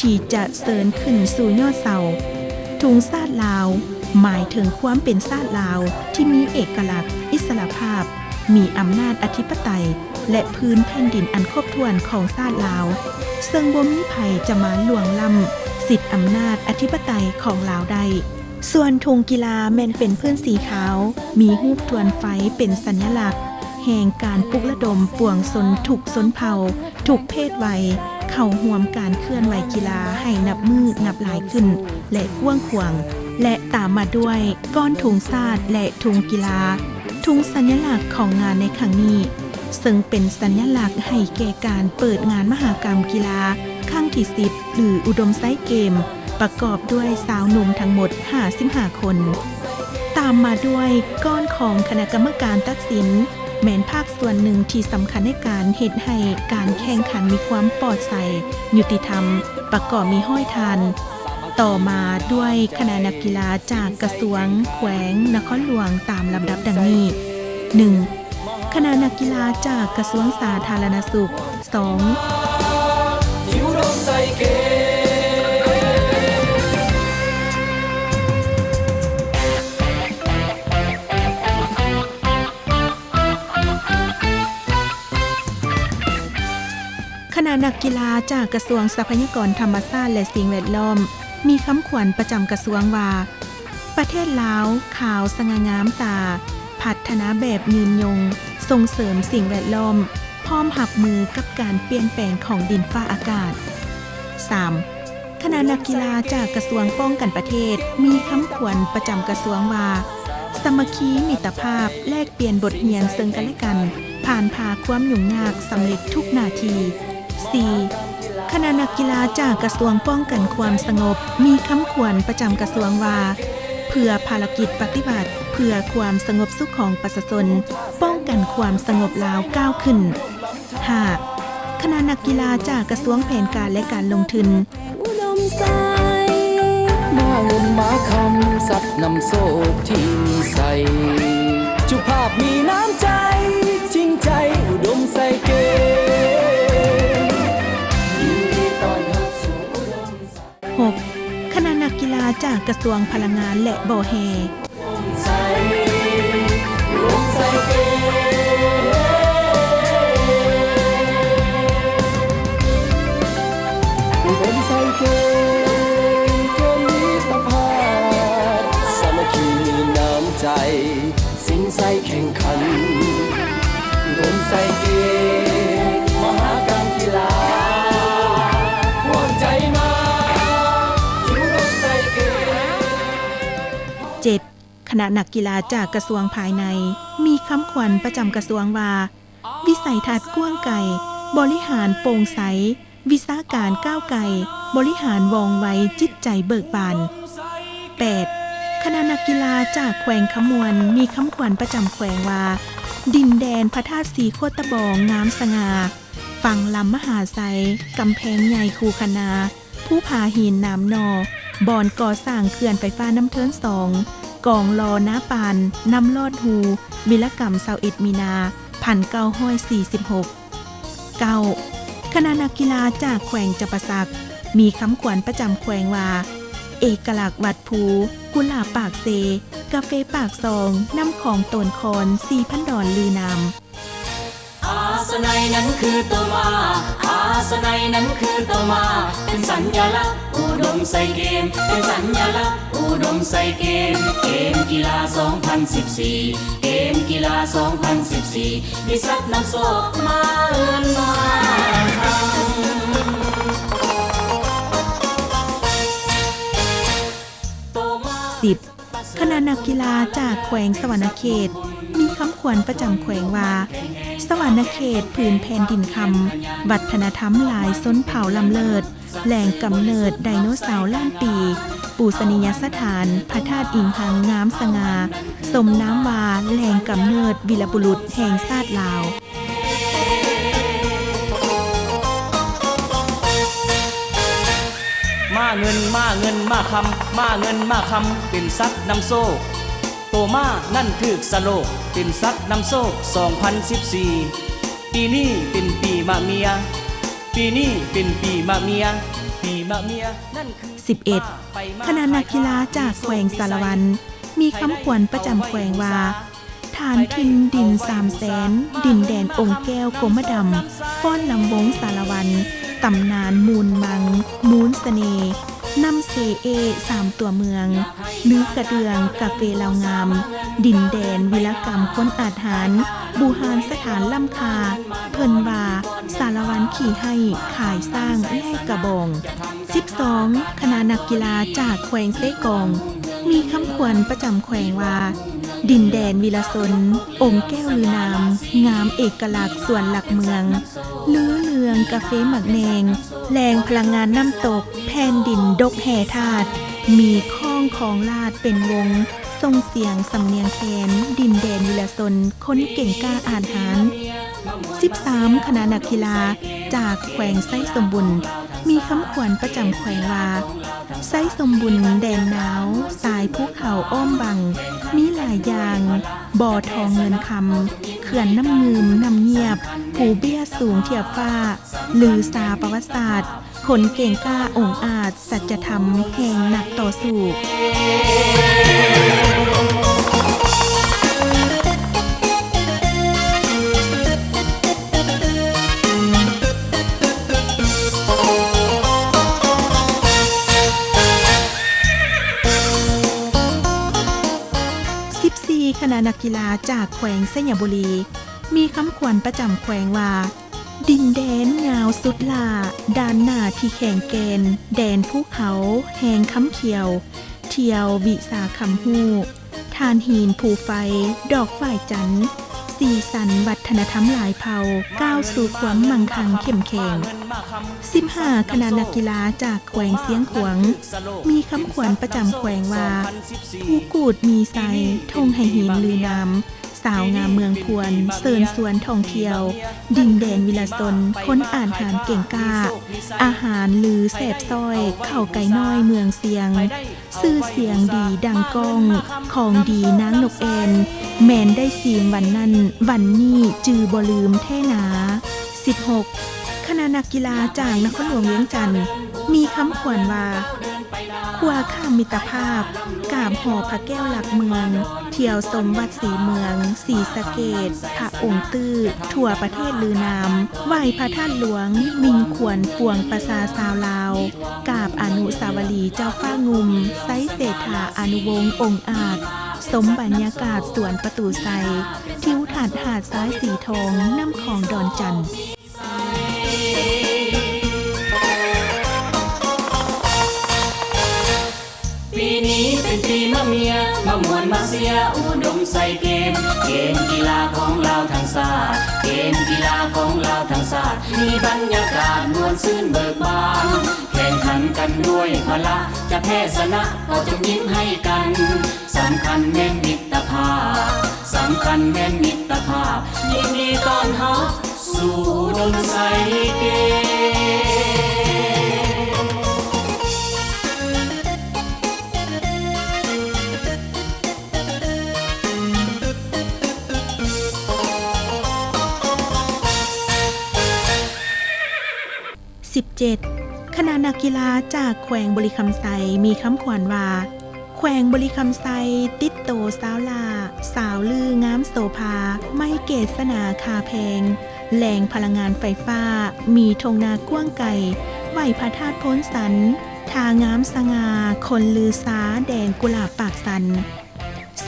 ທີ່ຈະເຊີນຂຶ້ນສູ່ຍອດເສົາ. ທຸງຊາດລາວ ໝາຍເຖິງຄວາມເປັນຊາດລາວທີ່ມີເອກະລັກ, ອິດສະຫຼະພາບ, ມີອຳນາດອະທິປະໄຕ ແລະ ພື້ນແຜ່ນດິນອັນຄົບຖ້ວນຂອງຊາດລາວ, ເຊິ່ງບໍ່ມີໃຜຈະມາລ່ວງລ້ຳສິດອຳນາດອະທິປະໄຕຂອງລາວໄດ້. ສ່ວນທຸງກິລາແມ່ນເປັນພື້ນສີຂາວ, ມີຮູບທວນໄຟເປັນສັນຍະລັກ ແຫ່ງການປຸກລະດົມປວງຊົນທຸກຊົນເຜົ່າ, ທຸກເພດໄວ ເຂົ້າຮ່ວມການເຄື່ອນໄຫວກິລາໃຫ້ນັບມື້ນັບຫຼາຍຂຶ້ນ ແລະ ກວ້າງຂວາງ ແລະ ຕາມມາດ້ວຍກ້ອນທຸງຊາດ ແລະ ທຸງກິລາ, ທຸງສັນຍະລັກຂອງງານໃນຄັ້ງນີ້, ເຊິ່ງເປັນສັນຍະລັກໃຫ້ແກ່ການເປີດງານມະຫະກຳກິລາຄັ້ງທີສິບ ຫຼື ອຸດົມໄຊເກມ, ປະກອບດ້ວຍຊາວໜຸ່ມທັງໝົດຫ້າສິບຫ້າຄົນ. ຕາມມາດ້ວຍກ້ອນຂອງຄະນະກຳມະການຕັດສິນ ແມ່ນພາກສ່ວນໜຶ່ງທີ່ສຳຄັນໃນການເຮັດໃຫ້ການແຂ່ງຂັນມີຄວາມປອດໃສ, ຍຸຕິທຳ, ປະກອບມີຮ້ອຍທ່ານ. ຕໍ່ມາດ້ວຍຄະນະນັກກິລາຈາກກະຊວງ, ແຂວງ, ນະຄອນຫຼວງ ຕາມລຳດັບດັ່ງນີ້: ໜຶ່ງ ຄະນະນັກກິລາຈາກກະຊວງສາທາລະນະສຸກ, ສອງ ຄະນະນັກກິລາຈາກກະຊວງຊັບພະຍາກອນທຳມະຊາດ ແລະ ສິ່ງແວດລ້ອມ ມີຄຳຂວັນປະຈຳກະຊວງວ່າ ປະເທດລາວຂາວສະຫງ່າງາມຕາ, ພັດທະນາແບບຍືນຍົງ, ສົ່ງເສີມສິ່ງແວດລ້ອມ, ພ້ອມຮັບມືກັບການປ່ຽນແປງຂອງດິນຟ້າອາກາດ. ສາມ ຄະນະນັກກິລາຈາກກະຊວງປ້ອງກັນປະເທດ ມີຄຳຂວັນປະຈຳກະຊວງວ່າ ສາມັກຄີມິດຕະພາບ, ແລກປ່ຽນບົດຮຽນເຊິ່ງກັນແລະກັນ, ຜ່ານຜ່າຄວາມຫຍຸ້ງຍາກ, ສຳເລັດທຸກໜ້າທີ່. ສີ່ ຄະນະນັກກິລາຈາກກະຊວງປ້ອງກັນຄວາມສະຫງົບ ມີຄຳຂວັນປະຈຳກະຊວງວ່າ ເພື່ອພາລະກິດປະຕິວັດ, ເພື່ອຄວາມສະຫງົບສຸກຂອງປະຊາຊົນ, ປ້ອງກັນຄວາມສະຫງົບລາວກ້າວຂຶ້ນ. ຫ້າ ຄະນະນັກກິລາຈາກກະຊວງແຜນການ ແລະ ການລົງທຶນ. ອຸດົມໄຊ ມາເງິນມາຄຳ ຊັບນຳໂຊກທີ່ມີໄຊ ເຈົ້າພາບມີນ້ຳໃຈ ຈິງໃຈ ອຸດົມໄຊເກມ ຍິນດີຕ້ອນຮັບສູ່ອຸດົມໄຊ. ຫົກ ຄະນະນັກກິລາຈາກກະຊວງພະລັງງານ ແລະ ບໍ່ແຮ່. ເຈັດ ຄະນະນັກກິລາຈາກກະຊວງພາຍໃນ ມີຄຳຂວັນປະຈຳກະຊວງວ່າ ວິໄສທັດກວ້າງໄກ ບໍລິຫານໂປ່ງໃສ ວິຊາການກ້າວໄກ ບໍລິຫານວ່ອງໄວ ຈິດໃຈເບີກບານ. ແປດ ຄະນະນັກກິລາຈາກແຂວງຄຳມ່ວນ ມີຄຳຂວັນປະຈຳແຂວງວ່າ ດິນແດນພະທາດສີໂຄດຕະບອງງາມສະຫງ່າ ຝັ່ງລຳມະຫາໄຊ ກຳແພງໃຫຍ່ຄູຄະນາ ພູຜາຫີນໜາມໜໍ່ ບ່ອນກໍ່ສ້າງເຂື່ອນໄຟຟ້ານ້ຳເທີນສອງ ກອງລໍນາປານ ນ້ຳລອດຮູ ວິລະກຳ ຊາວເອັດ ມີນາ ພັນເກົ້າຮ້ອຍສີ່ສິບຫົກ. ເກົ້າ ຄະນະນັກກິລາຈາກແຂວງຈຳປາສັກ ມີຄຳຂວັນປະຈຳແຂວງວ່າ ເອກະລັກວັດພູ ກຸຫຼາບປາກເຊ ກາເຟປາກຊອງ ນ້ຳຂອງໂຕນຄອນ ສີ່ພັນດອນລືນາມ. ອາສະໄນນັ້ນຄືໂຕມ້າ ອາສະໄນນັ້ນຄືໂຕມ້າ ເປັນສັນຍະລັກອຸດົມໄຊເກມ ເປັນສັນຍະລັກອຸດົມໄຊເກມ ເກມກິລາສອງພັນສິບສີ່ ເກມກິລາສອງພັນສິບສີ່ ມີຊັບນຳໂຊກມາເຮືອນມາຄຳ. ສິບ ຄະນະນັກກິລາຈາກແຂວງສະຫວັນນະເຂດ ມີຄຳຂວັນປະຈຳແຂວງວ່າ ສະຫວັນນະເຂດຜືນແຜ່ນດິນຄຳ ວັດທະນະທຳຫຼາຍຊົນເຜົ່າລ້ຳເລີດ ແຫຼ່ງກຳເນີດໄດໂນເສົາລ້ານປີ ປູຊະນີຍະສະຖານ ພະທາດອີງຮັງງາມສະຫງ່າ ສົມນາມວ່າແຫຼ່ງກຳເນີດວີລະບຸລຸດແຫ່ງຊາດລາວ. ມ້າເງິນ ມ້າເງິນ ມ້າຄຳ ມ້າເງິນ ມ້າຄຳ ເປັນສັດນຳໂຊກ ໂຕມ້ານັ້ນຖືກສະໂລກ ເປັນສັດນຳໂຊກ ສອງພັນສິບສີ່ ປີນີ້ເປັນປີມະເມຍ ປີນີ້ເປັນປີມະເມຍ ປີມະເມຍນັ້ນຄື ສິບເອັດ ຄະນະນັກກິລາຈາກແຂວງສາລະວັນ ມີຄຳຂວັນປະຈຳແຂວງວ່າ ຖານຖິ່ນດິນສາມແສນ ດິນແດນອົງແກ້ວກົມມະດຳ ຟ້ອນລຳວົງສາລະວັນ ຕຳນານມູນມັງ ມູນສະເໜ່ ນ້ຳເຊເອ ສາມຕົວເມືອງ ລືກະເດືອງ ກາເຟລາວງາມ ດິນແດນວິລະກຳຄົນອາດຫານ ບູຮານສະຖານລ້ຳຄ່າ ເພິ່ນວ່າ ສາລະວັນຂີ້ໄຫ້ ຂາຍຊ້າງແລກກະບອງ. ສິບສອງ ຄະນະນັກກິລາຈາກແຂວງເຊກອງ ມີຄຳຂວັນປະຈຳແຂວງວ່າ ດິນແດນວິລະຊົນ ອົງແກ້ວລືນາມ ງາມເອກະລັກສວນຫຼັກເມືອງ ລືເລື່ອງກາເຟໝາກແໜ່ງ ແຫຼ່ງພະລັງງານນ້ຳຕົກ ແຜ່ນດິນດົກແຮ່ທາດ ມີຄ້ອງຄອງລາດເປັນວົງ ສົ່ງສຽງສຳນຽງແຄນ ດິນແດນວິລະຊົນ ຄົນເກັ່ງກ້າອາດຫານ. ສິບສາມ ຄະນະນັກກິລາຈາກແຂວງໄຊສົມບູນ ມີຄຳຂວັນປະຈຳແຂວງວ່າ ໄຊສົມບູນແດນໜາວ ສາຍພູເຂົາອ້ອມວັງ ມີຫຼາຍຢ່າງ ບໍ່ທອງເງິນຄຳ ເຂື່ອນນ້ຳງື່ມ ນ້ຳງຽບ ພູເບ້ຍສູງທຽບຟ້າ ລືຊາປະຫວັດສາດ ຄົນເກັ່ງກ້າອົງອາດ ສັດຈະທຳແຫ່ງນັກຕໍ່ສູ້. ສິບສີ່ ຄະນະນັກກິລາຈາກແຂວງໄຊຍະບູລີ ມີຄຳຂວັນປະຈຳແຂວງວ່າ ດິນແດນຍາວສຸດຫຼ້າ ດ່ານໜ້າທີ່ແຂງແກ່ນ ແດນພູເຂົາແຫ່ງຄຳຂຽວ ທ່ຽວວິຊາຄຳຮູ້ ຖ່ານຫີນພູໄຟ ດອກຝ້າຍຈັນ ສີສັນວັດທະນະທຳຫຼາຍເຜົ່າ ກ້າວສູ່ຄວາມມັ່ງຄັ່ງເຂັ້ມແຂງ. ສິບຫ້າ ຄະນະນັກກິລາຈາກແຂວງຊຽງຂວາງ ມີຄຳຂວັນປະຈຳແຂວງວ່າ ພູກູດມີໄຊ ທົ່ງໄຫຫີນລືນາມ ສາວງາມເມືອງພວນ ເຊີນຊວນທ່ອງທ່ຽວ ດິນແດນວິລະຊົນ ຄົນອາດຫານເກັ່ງກ້າ ອາຫານລືແຊບຊ້ອຍ ເຂົ້າໄກ່ນ້ອຍເມືອງຊຽງ ຊື່ສຽງດີດັງກ້ອງ ຂອງດີນາງນົກແອ່ນ ແມ່ນໄດ້ຊີມວັນນັ້ນ ວັນນີ້ຈື່ບໍ່ລືມແທ້ນາ. ສິບຫົກ ຄະນະນັກກິລາຈາກນະຄອນຫຼວງວຽງຈັນ ມີຄຳຂວັນວ່າ ຂົວຂ້າມມິດຕະພາບ ກາບຫໍພະແກ້ວຫຼັກເມືອງ ທ່ຽວຊົມວັດສີເມືອງ ສີສະເກດ ພະອົງຕື້ ທົ່ວປະເທດລືນາມ ໄຫວ້ພະທາດຫຼວງ ມິ່ງຂວັນປວງປະຊາຊາວລາວ ກາບອະນຸສາວະລີເຈົ້າຟ້າງຸ່ມ ໄຊເສດຖາ ອະນຸວົງ ອົງອາດ ຊົມບັນຍາກາດສວນປະຕູໄຊ ທິວທັດຫາດຊາຍສີທອງ ນ້ຳຂອງດອນຈັນ. ປີນີ້ເປັນປີມະເມຍ ມາມ່ວນມາເຊຍ ອຸດົມໄຊເກມ ເກມກິລາຂອງລາວທັງຊາດ ເກມກິລາຂອງລາວທັງຊາດ ມີບັນຍາກາດມ່ວນຊື່ນເບີກບານ ແຂ່ງຂັນກັນດ້ວຍພະລະ ຈະແພ້ຊະນະກໍຈົ່ງຍິ້ມໃຫ້ກັນ ສຳຄັນແມ່ນມິດຕະພາບ ສຳຄັນແມ່ນມິດຕະພາບ ຍິນດີຕ້ອນຮັບສູ່ອຸດົມໄຊເກມ. ສິບເຈັດ ຄະນະນັກກິລາຈາກແຂວງບໍລິຄຳໄຊ ມີຄຳຂວັນວ່າ ແຂວງບໍລິຄຳໄຊ ຕິດໂຕຊາວຫຼ້າ ສາວລືງາມໂສພາ ໄມ້ເກດສະໜາຄາແພງ ແຫຼ່ງພະລັງງານໄຟຟ້າ ມີທົ່ງນາກວ້າງໄກ ໄຫວ້ພະທາດໂພນສັນ ທ່າງາມສະຫງ່າ ຄົນລືຊາ ແດງກຸຫຼາບປາກສັນ.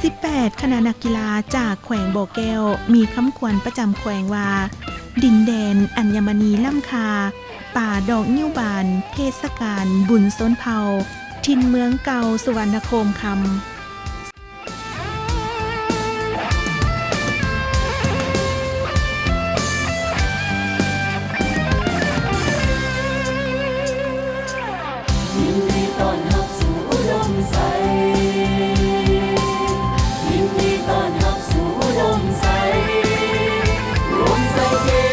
ສິບແປດ ຄະນະນັກກິລາຈາກແຂວງບໍ່ແກ້ວ ມີຄຳຂວັນປະຈຳແຂວງວ່າ ດິນແດນອັນຍະມະນີລ້ຳຄ່າ ປ່າດອກງິ້ວບານ ເທດສະການບຸນຊົນເຜົ່າ ຖິ່ນເມືອງເກົ່າ ສຸວັນນະໂຄມຄຳ. ຍິນດີຕ້ອນຮັບສູ່ອຸດົມໄຊ ຍິນດີຕ້ອນຮັບສູ່ອຸດົມໄຊ ອຸດົມໄຊເກມ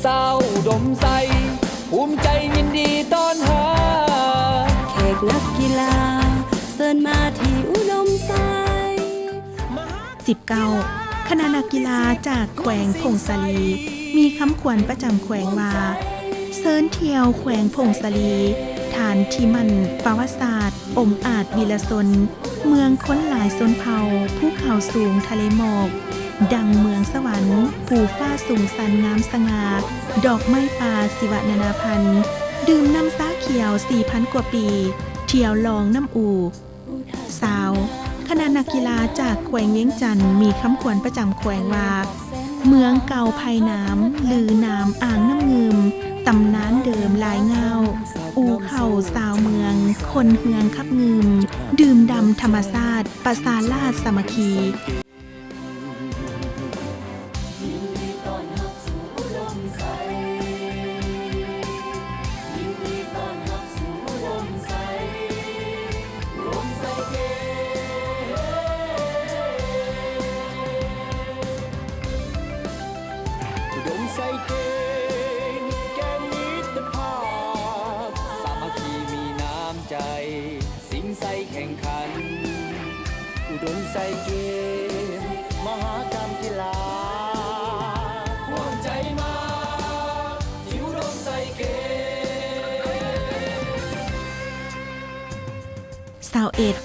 ຊາວອຸດົມໄຊ ພູມໃຈຍິນດີຕ້ອນຮັບ ແຂກນັກກິລາ ເຊີນມາທີ່ອຸດົມໄຊ. ສິບເກົ້າ ຄະນະນັກກິລາຈາກແຂວງຜົ້ງສາລີ ມີຄຳຂວັນປະຈຳແຂວງວ່າ ເຊີນທ່ຽວແຂວງຜົ້ງສາລີ ຖານທີ່ໝັ້ນປະຫວັດສາດ ອົງອາດວິລະຊົນ ເມືອງຄົນຫຼາຍຊົນເຜົ່າ ພູເຂົາສູງທະເລໝອກ ດັ່ງເມືອງສະຫວັນ ພູຟ້າສູງຊັນງາມສະຫງ່າ ດອກໄມ້ປ່າຊີວະນານາພັນ ດື່ມນ້ຳຊາຂຽວສີ່ພັນກວ່າປີ ທ່ຽວລອງນ້ຳອູ. ຊາວ ຄະນະນັກກິລາຈາກແຂວງວຽງຈັນ ມີຄຳຂວັນປະຈຳແຂວງວ່າ ເມືອງເກົ່າໄພນ້ຳ ລືນາມອ່າງນ້ຳງື່ມ ຕຳນານເດີມລາຍງາວ ອູ່ເຂົ້າຊາວເມືອງ ຄົນເຮືອງຂັບງື່ມ ດື່ມດຳທຳມະຊາດ ປະຊາລາດສາມັກຄີ. ຍິນດີຕ້ອນຮັບສູ່ອຸດົມໄຊ ຍິນດີຕ້ອນຮັບສູ່ອຸດົມໄຊ ອຸດົມໄຊເກມ ອຸດົມໄຊເກມ ແກ່ມິດຕະພາບ ສາມັກຄີມີນ້ຳໃຈ ສິງໄຊແຂ່ງຂັນ ອຸດົມໄຊເກມ ມະຫະກຳກິລາ ຮ່ວມໃຈມາທີ່ອຸດົມໄຊເກມ. ຊາວເອັດ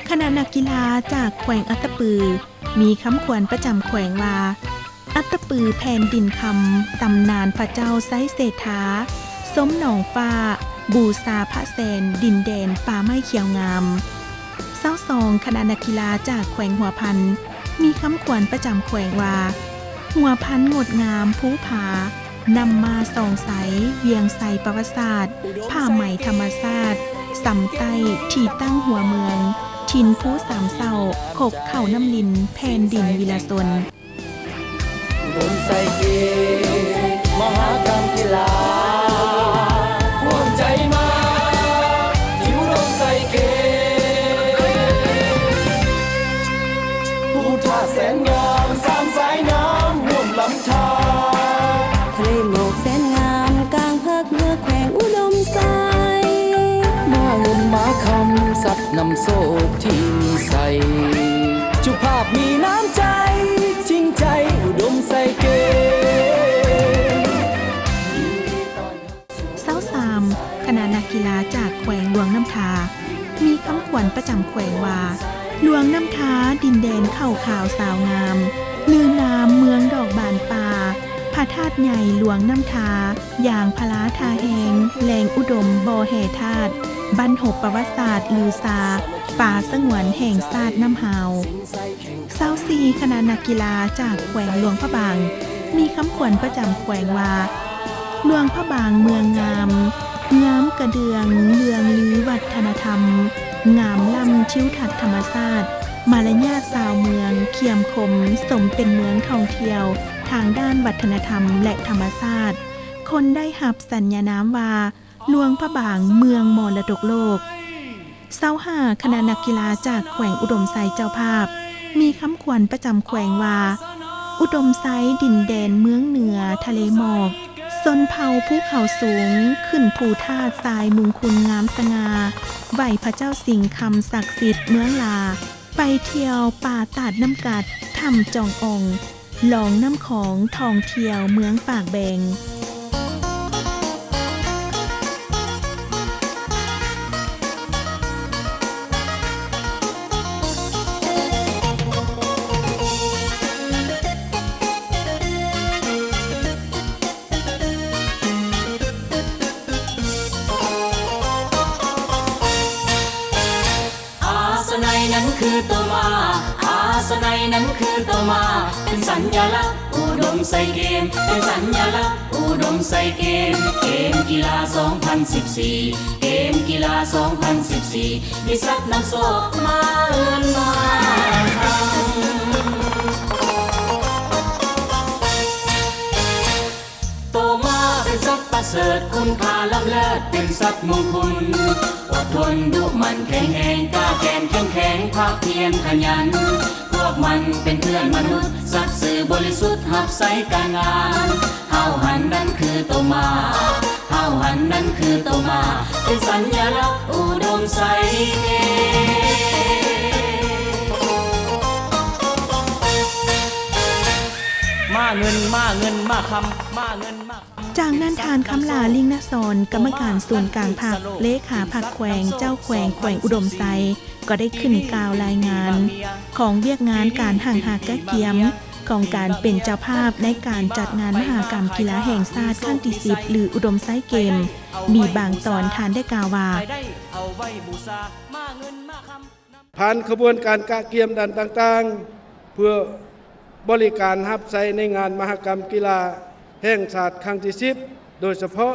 ຄະນະນັກກິລາຈາກແຂວງອັດຕະປື ມີຄຳຂວັນປະຈຳແຂວງວ່າ ອັດຕະປືແຜ່ນດິນຄຳ ຕຳນານພະເຈົ້າໄຊເສດຖາ ຊົມໜອງຟ້າ ບູຊາພະແສນ ດິນແດນປ່າໄມ້ຂຽວງາມ. ຊາວສອງ ຄະນະນັກກິລາຈາກແຂວງຫົວພັນ ມີຄຳຂວັນປະຈຳແຂວງວ່າ ຫົວພັນງົດງາມພູຜາ ນ້ຳມ້າສ່ອງໃສ ວຽງໄຊປະຫວັດສາດ ຜ້າໄໝທຳມະຊາດ ສຳໃຕ້ທີ່ຕັ້ງຫົວເມືອງ ຖິ່ນພູສາມເສົ້າ ຄົກເຂົ້ານ້ຳລິນ ແຜ່ນດິນວິລະຊົນ. ອຸດົມໄຊເກມ ມະຫະກຳກິລາ ຮ່ວມໃຈມາທີ່ອຸດົມໄຊເກ ໂຊກທີ່ມີໄຊ ເຈົ້າພາບມີນ້ຳໃຈ ຈິງໃຈອຸດົມໄຊເກມ. ຊາວສາມ ຄະນະນັກກິລາຈາກແຂວງຫຼວງນ້ຳທາ ມີຄຳຂວັນປະຈຳແຂວງວ່າ ຫຼວງນ້ຳທາ ດິນແດນເຂົ້າຂາວສາວງາມ ລືນາມເມືອງດອກບານປ່າ ພະທາດໃຫຍ່ຫຼວງນ້ຳທາ ຢາງພາລາທ່າແຮງ ແຫຼ່ງອຸດົມບໍ່ແຮ່ທາດ ບັ້ນຮົບປະຫວັດສາດລືຊາ ປ່າສະຫງວນແຫ່ງຊາດນ້ຳຫາວ. ຊາວສີ່ ຄະນະນັກກິລາຈາກແຂວງຫຼວງພະບາງ ມີຄຳຂວັນປະຈຳແຂວງວ່າ ຫຼວງພະບາງເມືອງງາມ ງາມກະເດື່ອງ ເລື່ອງລືວັດທະນະທຳ ງາມລ້ຳທິວທັດທຳມະຊາດ ມາລະຍາດຊາວເມືອງ ຄຽມຄົມ ສົມເປັນເມືອງທ່ອງທ່ຽວທາງດ້ານວັດທະນະທຳ ແລະ ທຳມະຊາດ. ຄົນໄດ້ຮັບສັນຍານາມວ່າ ຫຼວງພະບາງເມືອງມໍລະດົກໂລກ. ຊາວຫ້າ ຄະນະນັກກິລາຈາກແຂວງອຸດົມໄຊເຈົ້າພາບ ມີຄຳຂວັນປະຈຳແຂວງວ່າ ອຸດົມໄຊ ດິນແດນເມືອງເໜືອທະເລໝອກ ຊົນເຜົ່າພູເຂົາສູງ ຂຶ້ນພູທາດຊາຍມຸງຄຸນງາມສະຫງ່າ ໄຫວ້ພະເຈົ້າສິງຄຳສັກສິດເມືອງຫຼາ ໄປທ່ຽວປ່າຕາດນ້ຳກັດ ຖ້ຳຈອງອ່ອງ ຫຼອງນ້ຳຂອງ ທ່ອງທ່ຽວເມືອງປາກແບງ. ອາສະໄນນັ້ນຄືໂຕມ້າ ອາສະໄນນັ້ນຄືໂຕມ້າ ເປັນສັນຍາລັກອຸດົມໄຊເກມ ເປັນສັນຍາລັກອຸດົມໄຊເກມ ເກມກິລາສອງພັນສິບສີ່ ເກມກິລາສອງພັນສິບສີ່ ມີສັດນຳໂຊກມາເອີ້ນມາຄຳ. ໂຕມ້າເປັນສັດປະເສີດ ຄຸນຄ່າລ້ຳເລີດ ເປັນສັດມຸງຄຸນ ອົດທົນ ດຸໝັ່ນ ແຂງແຮງ ກ້າແກ່ນ ເຂັ້ມແຂງ ພາກພຽນ ຂະຫຍັນ ພວກມັນເປັນເພື່ອນມະນຸດ ສັດຊື່ບໍລິສຸດ ຮັບໃຊ້ການງານ ເຮົາຫັ້ນນັ້ນຄືໂຕມ້າ ເຮົາຫັ້ນນັ້ນຄືໂຕມ້າ ເປັນສັນຍາລັກອຸດົມໄຊເກມ. ມາເງິນ ມາເງິນ ມາຄຳ ມາເງິນ ມາຄຳ. ຈາກນັ້ນ ທ່ານ ຄຳຫຼາ ລິງນະສອນ ກຳມະການສູນກາງພັກ ເລຂາພັກແຂວງ ເຈົ້າແຂວງແຂວງອຸດົມໄຊ ກໍໄດ້ຂຶ້ນກ່າວລາຍງານຂອງວຽກງານການຫ້າງຫາກະກຽມ ຂອງການເປັນເຈົ້າພາບໃນການຈັດງານມະຫະກຳກິລາແຫ່ງຊາດຄັ້ງທີສິບ ຫຼື ອຸດົມໄຊເກມ. ມີບາງຕອນທ່ານໄດ້ກ່າວວ່າ ຜ່ານຂະບວນການກະກຽມດ້ານຕ່າງໆ ເພື່ອບໍລິການຮັບໃຊ້ໃນງານມະຫະກຳກິລາແຫ່ງຊາດຄັ້ງທີສິບ ໂດຍສະເພາະ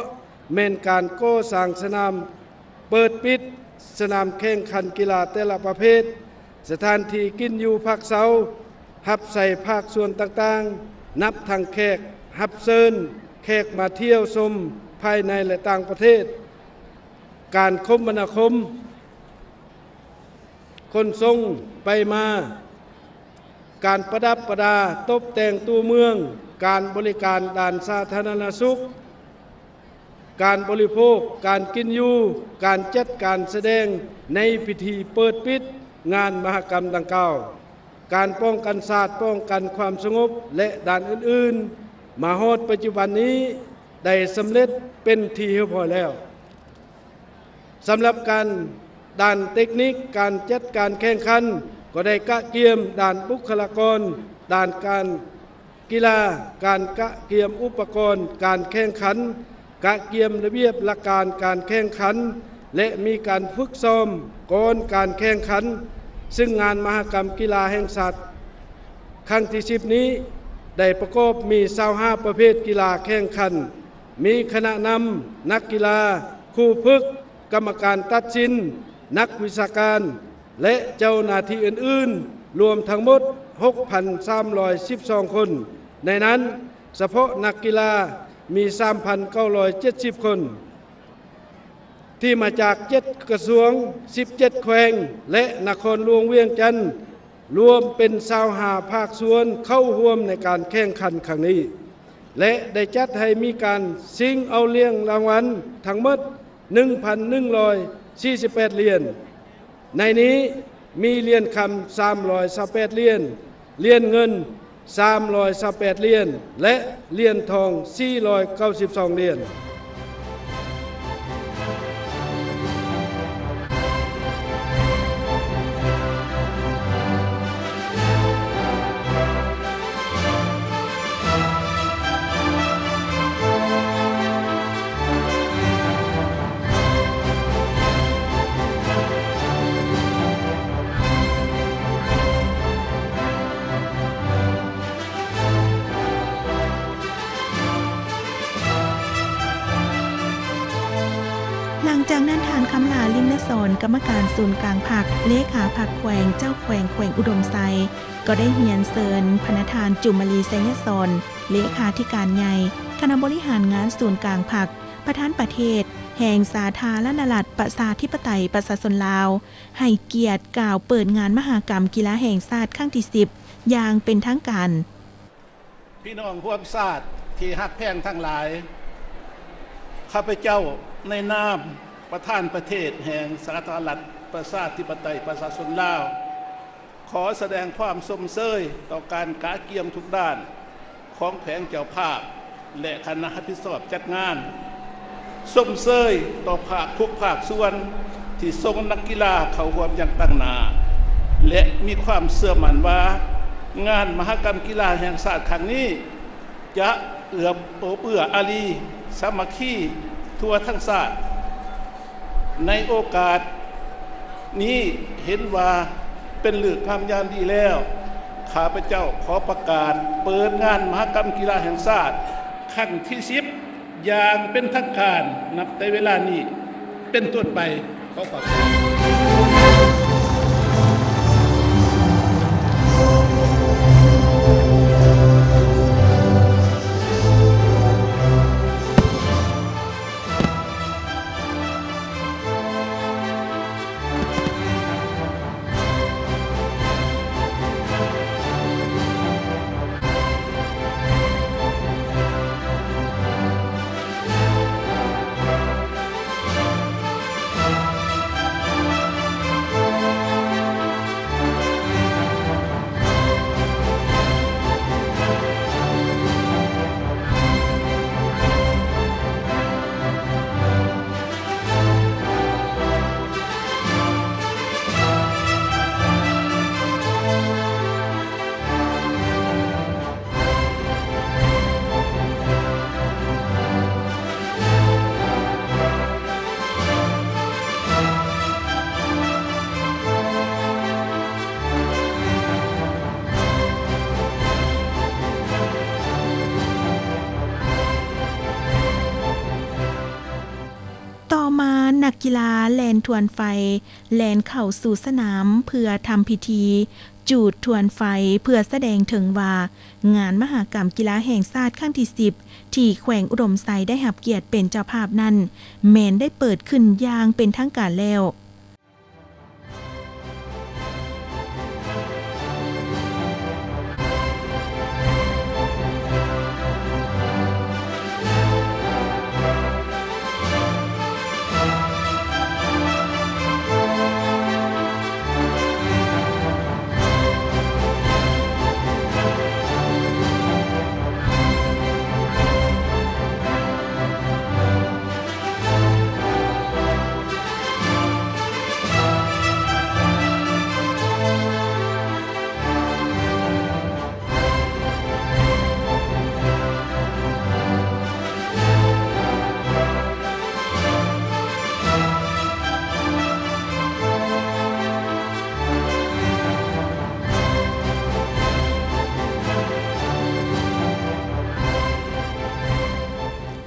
ແມ່ນການກໍ່ສ້າງສະໜາມເປີດປິດ, ສະໜາມແຂ່ງຂັນກິລາແຕ່ລະປະເພດ, ສະຖານທີ່ກິນຢູ່ພັກເຊົາ, ຮັບໃຊ້ພາກສ່ວນຕ່າງໆ ນັບທັງແຂກຮັບເຊີນ, ແຂກມາທ່ຽວຊົມພາຍໃນ ແລະ ຕ່າງປະເທດ, ການຄົມມະນາຄົມ, ຂົນສົ່ງໄປມາ, ການປະດັບປະດາຕົບແຕ່ງຕົວເມືອງ, ການບໍລິການດ້ານສາທາລະນະສຸກ, ການບໍລິໂພກ, ການກິນຢູ່, ການຈັດການສະແດງໃນພິທີເປີດປິດງານມະຫະກຳດັ່ງກ່າວ, ການປ້ອງກັນຊາດ, ປ້ອງກັນຄວາມສະຫງົບ ແລະ ດ້ານອື່ນໆ, ມາຮອດປັດຈຸບັນນີ້ໄດ້ສຳເລັດເປັນທີ່ຮຽບຮ້ອຍແລ້ວ. ສຳລັບການ ດ້ານເຕັກນິກການຈັດການແຂ່ງຂັນ ກໍໄດ້ກະກຽມດ້ານບຸກຄະລາກອນ, ດ້ານການກິລາ, ການກະກຽມອຸປະກອນການແຂ່ງຂັນ, ກະກຽມລະບຽບຫຼັກການການແຂ່ງຂັນ ແລະ ມີການຝຶກຊ້ອມກ່ອນການແຂ່ງຂັນ, ຊຶ່ງງານມະຫະກຳກິລາແຫ່ງຊາດຄັ້ງທີສິບນີ້ ໄດ້ປະກອບມີຊາວຫ້າປະເພດກິລາແຂ່ງຂັນ, ມີຄະນະນຳ, ນັກກິລາ, ຄູຝຶກ, ກຳມະການຕັດສິນ, ນັກວິຊາການ ແລະ ເຈົ້າໜ້າທີ່ອື່ນໆ ລວມທັງໝົດຫົກພັນສາມຮ້ອຍສິບສອງຄົນ, ໃນນັ້ນສະເພາະນັກກິລາມີສາມພັນເກົ້າຮ້ອຍເຈັດສິບຄົນ ທີ່ມາຈາກເຈັດກະຊວງ, ສິບເຈັດແຂວງ ແລະ ນະຄອນຫຼວງວຽງຈັນ ລວມເປັນຊາວຫ້າພາກສ່ວນເຂົ້າຮ່ວມໃນການແຂ່ງຂັນຄັ້ງນີ້ ແລະ ໄດ້ຈັດໃຫ້ມີການຊິງເອົາຫຼຽນລາງວັນທັງໝົດ ໜຶ່ງພັນໜຶ່ງຮ້ອຍສີ່ສິບແປດຫຼຽນ. ໃນນີ້ມີຫຼຽນຄຳສາມຮ້ອຍຊາວແປດຫຼຽນ, ຫຼຽນເງິນສາມຮ້ອຍຊາວແປດຫຼຽນ ແລະ ຫຼຽນທອງສີ່ຮ້ອຍເກົ້າສິບສອງຫຼຽນ. ຫຼັງຈາກນັ້ນ ທ່ານ ຄຳຫຼາ ລິນນະສອນ ກຳມະການສູນກາງພັກ, ເລຂາພັກແຂວງ, ເຈົ້າແຂວງແຂວງອຸດົມໄຊ ກໍໄດ້ຮຽນເຊີນພະນະທ່ານ ຈູມມະລີ ໄຊຍະສອນ ເລຂາທິການໃຫຍ່ຄະນະບໍລິຫານງານສູນກາງພັກ, ປະທານປະເທດແຫ່ງສາທາລະນະລັດ ປະຊາທິປະໄຕ ປະຊາຊົນລາວ ໃຫ້ກຽດກ່າວເປີດງານມະຫະກຳກິລາແຫ່ງຊາດຄັ້ງທີສິບ ຢ່າງເປັນທາງການ. ພີ່ນ້ອງຮ່ວມຊາດທີ່ຮັກແພງທັງຫຼາຍ, ຂ້າພະເຈົ້າໃນນາມປະທານປະເທດແຫ່ງສາທາລະນະລັດ ປະຊາທິປະໄຕ ປະຊາຊົນລາວ ຂໍສະແດງຄວາມຊົມເຊີຍຕໍ່ການກະກຽມທຸກດ້ານຂອງແຂວງເຈົ້າພາບ ແລະ ຄະນະຮັບຜິດຊອບຈັດງານ, ຊົມເຊີຍຕໍ່ພາກທຸກພາກສ່ວນທີ່ສົ່ງນັກກິລາເຂົ້າຮ່ວມຢ່າງຕັ້ງໜ້າ ແລະ ມີຄວາມເຊື່ອໝັ້ນວ່າ ງານມະຫະກຳກິລາແຫ່ງຊາດຄັ້ງນີ້ ຈະເອື້ອມໂອບເອື້ອອາລີ ສາມັກຄີທົ່ວທັງຊາດ. ໃນໂອກາດນີ້ເຫັນວ່າເປັນເລີກງາມຍາມດີແລ້ວ, ຂ້າພະເຈົ້າຂໍປະກາດເປີດງານມະຫະກຳກິລາແຫ່ງຊາດຄັ້ງທີສິບ ຢ່າງເປັນທາງການ ນັບແຕ່ເວລານີ້ເປັນຕົ້ນໄປ. ຂໍຂອບໃຈ. ຕໍ່ມາ ນັກກິລາແລ່ນທວນໄຟ ແລ່ນເຂົ້າສູ່ສະໜາມເພື່ອທຳພິທີຈູດທວນໄຟ ເພື່ອສະແດງເຖິງວ່າ ງານມະຫະກຳກິລາແຫ່ງຊາດຄັ້ງທີສິບ ທີ່ແຂວງອຸດົມໄຊໄດ້ຮັບກຽດເປັນເຈົ້າພາບນັ້ນ ແມ່ນໄດ້ເປີດຂຶ້ນຢ່າງເປັນທາງການແລ້ວ.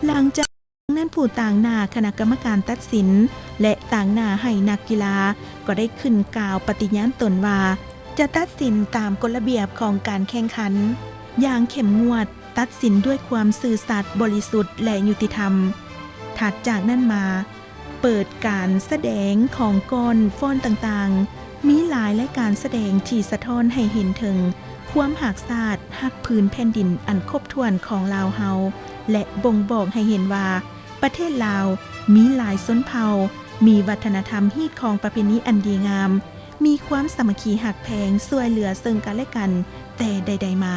ຫຼັງຈາກນັ້ນ ຜູ້ຕາງໜ້າຄະນະກຳມະການຕັດສິນ ແລະ ຕາງໜ້າໃຫ້ນັກກິລາ ກໍໄດ້ຂຶ້ນກ່າວປະຕິຍານຕົນວ່າ ຈະຕັດສິນຕາມກົດລະບຽບຂອງການແຂ່ງຂັນຢ່າງເຂັ້ມງວດ, ຕັດສິນດ້ວຍຄວາມຊື່ສັດ, ບໍລິສຸດ ແລະ ຍຸຕິທຳ. ຖັດຈາກນັ້ນມາ, ເປີດການສະແດງຂອງກອນຟ້ອນຕ່າງໆ, ມີຫຼາຍລາຍການສະແດງທີ່ສະທ້ອນໃຫ້ເຫັນເຖິງຄວາມຮັກຊາດ, ຮັກພື້ນແຜ່ນດິນອັນຄົບຖ້ວນຂອງລາວເຮົາ ແລະ ບົ່ງບອກໃຫ້ເຫັນວ່າ ປະເທດລາວມີຫຼາຍຊົນເຜົ່າ, ມີວັດທະນະທຳຮີດຄອງປະເພນີອັນດີງາມ, ມີຄວາມສາມັກຄີຮັກແພງ, ຊ່ວຍເຫຼືອເຊິ່ງກັນແລະກັນແຕ່ໃດໆມາ.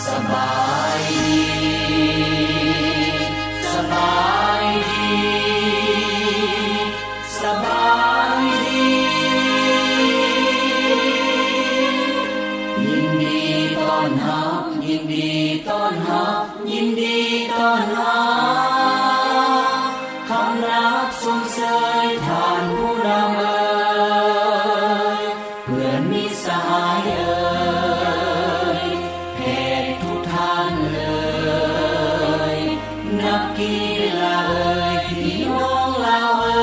ສະບາຍດີ ສະບາຍດີ ສະບາຍດີ ຍິນດີຕ້ອນຮັບ ຍິນດີຕ້ອນຮັບ ຍິນດີຕ້ອນຮັບ ຄຳນັບຊົມເຊີຍທ່ານຜູ້ນຳເອີຍ ເພື່ອນມິດສະຫາຍເອີຍ ແຂກທຸກທ່ານເອີຍ ນັກກິລາເອີຍ ພີ່ນ້ອງລາວເອີ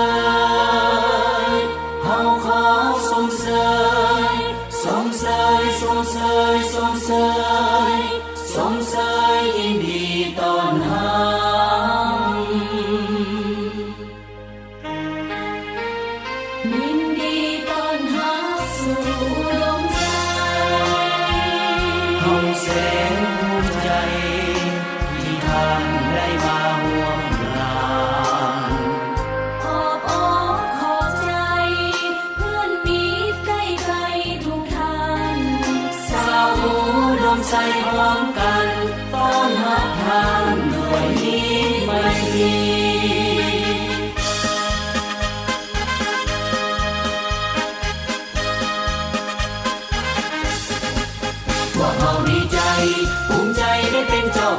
ຍ ເຮົາຂໍຊົມເຊີຍ ຊົມເຊີຍ ຊົມເຊີຍ ຊົມເຊີຍ ຊົມເຊີຍ ຍິນດີຕ້ອນຮັບ ຍິນດີຕ້ອນຮັບສູ່ອຸດົມໄຊ ເຮົາແສນພູມໃຈ ທີ່ທ່ານໄດ້ມາຮ່ວມງານ ຂອບອົກຂອບໃຈ ເພື່ອນມິດໃກ້ໄກທຸກທ່ານ ຊາວອຸດົມໄຊພ້ອມກັນ ຕ້ອນຮັບທ່ານດ້ວຍມິດໄມຕີ. ພວກເຮົ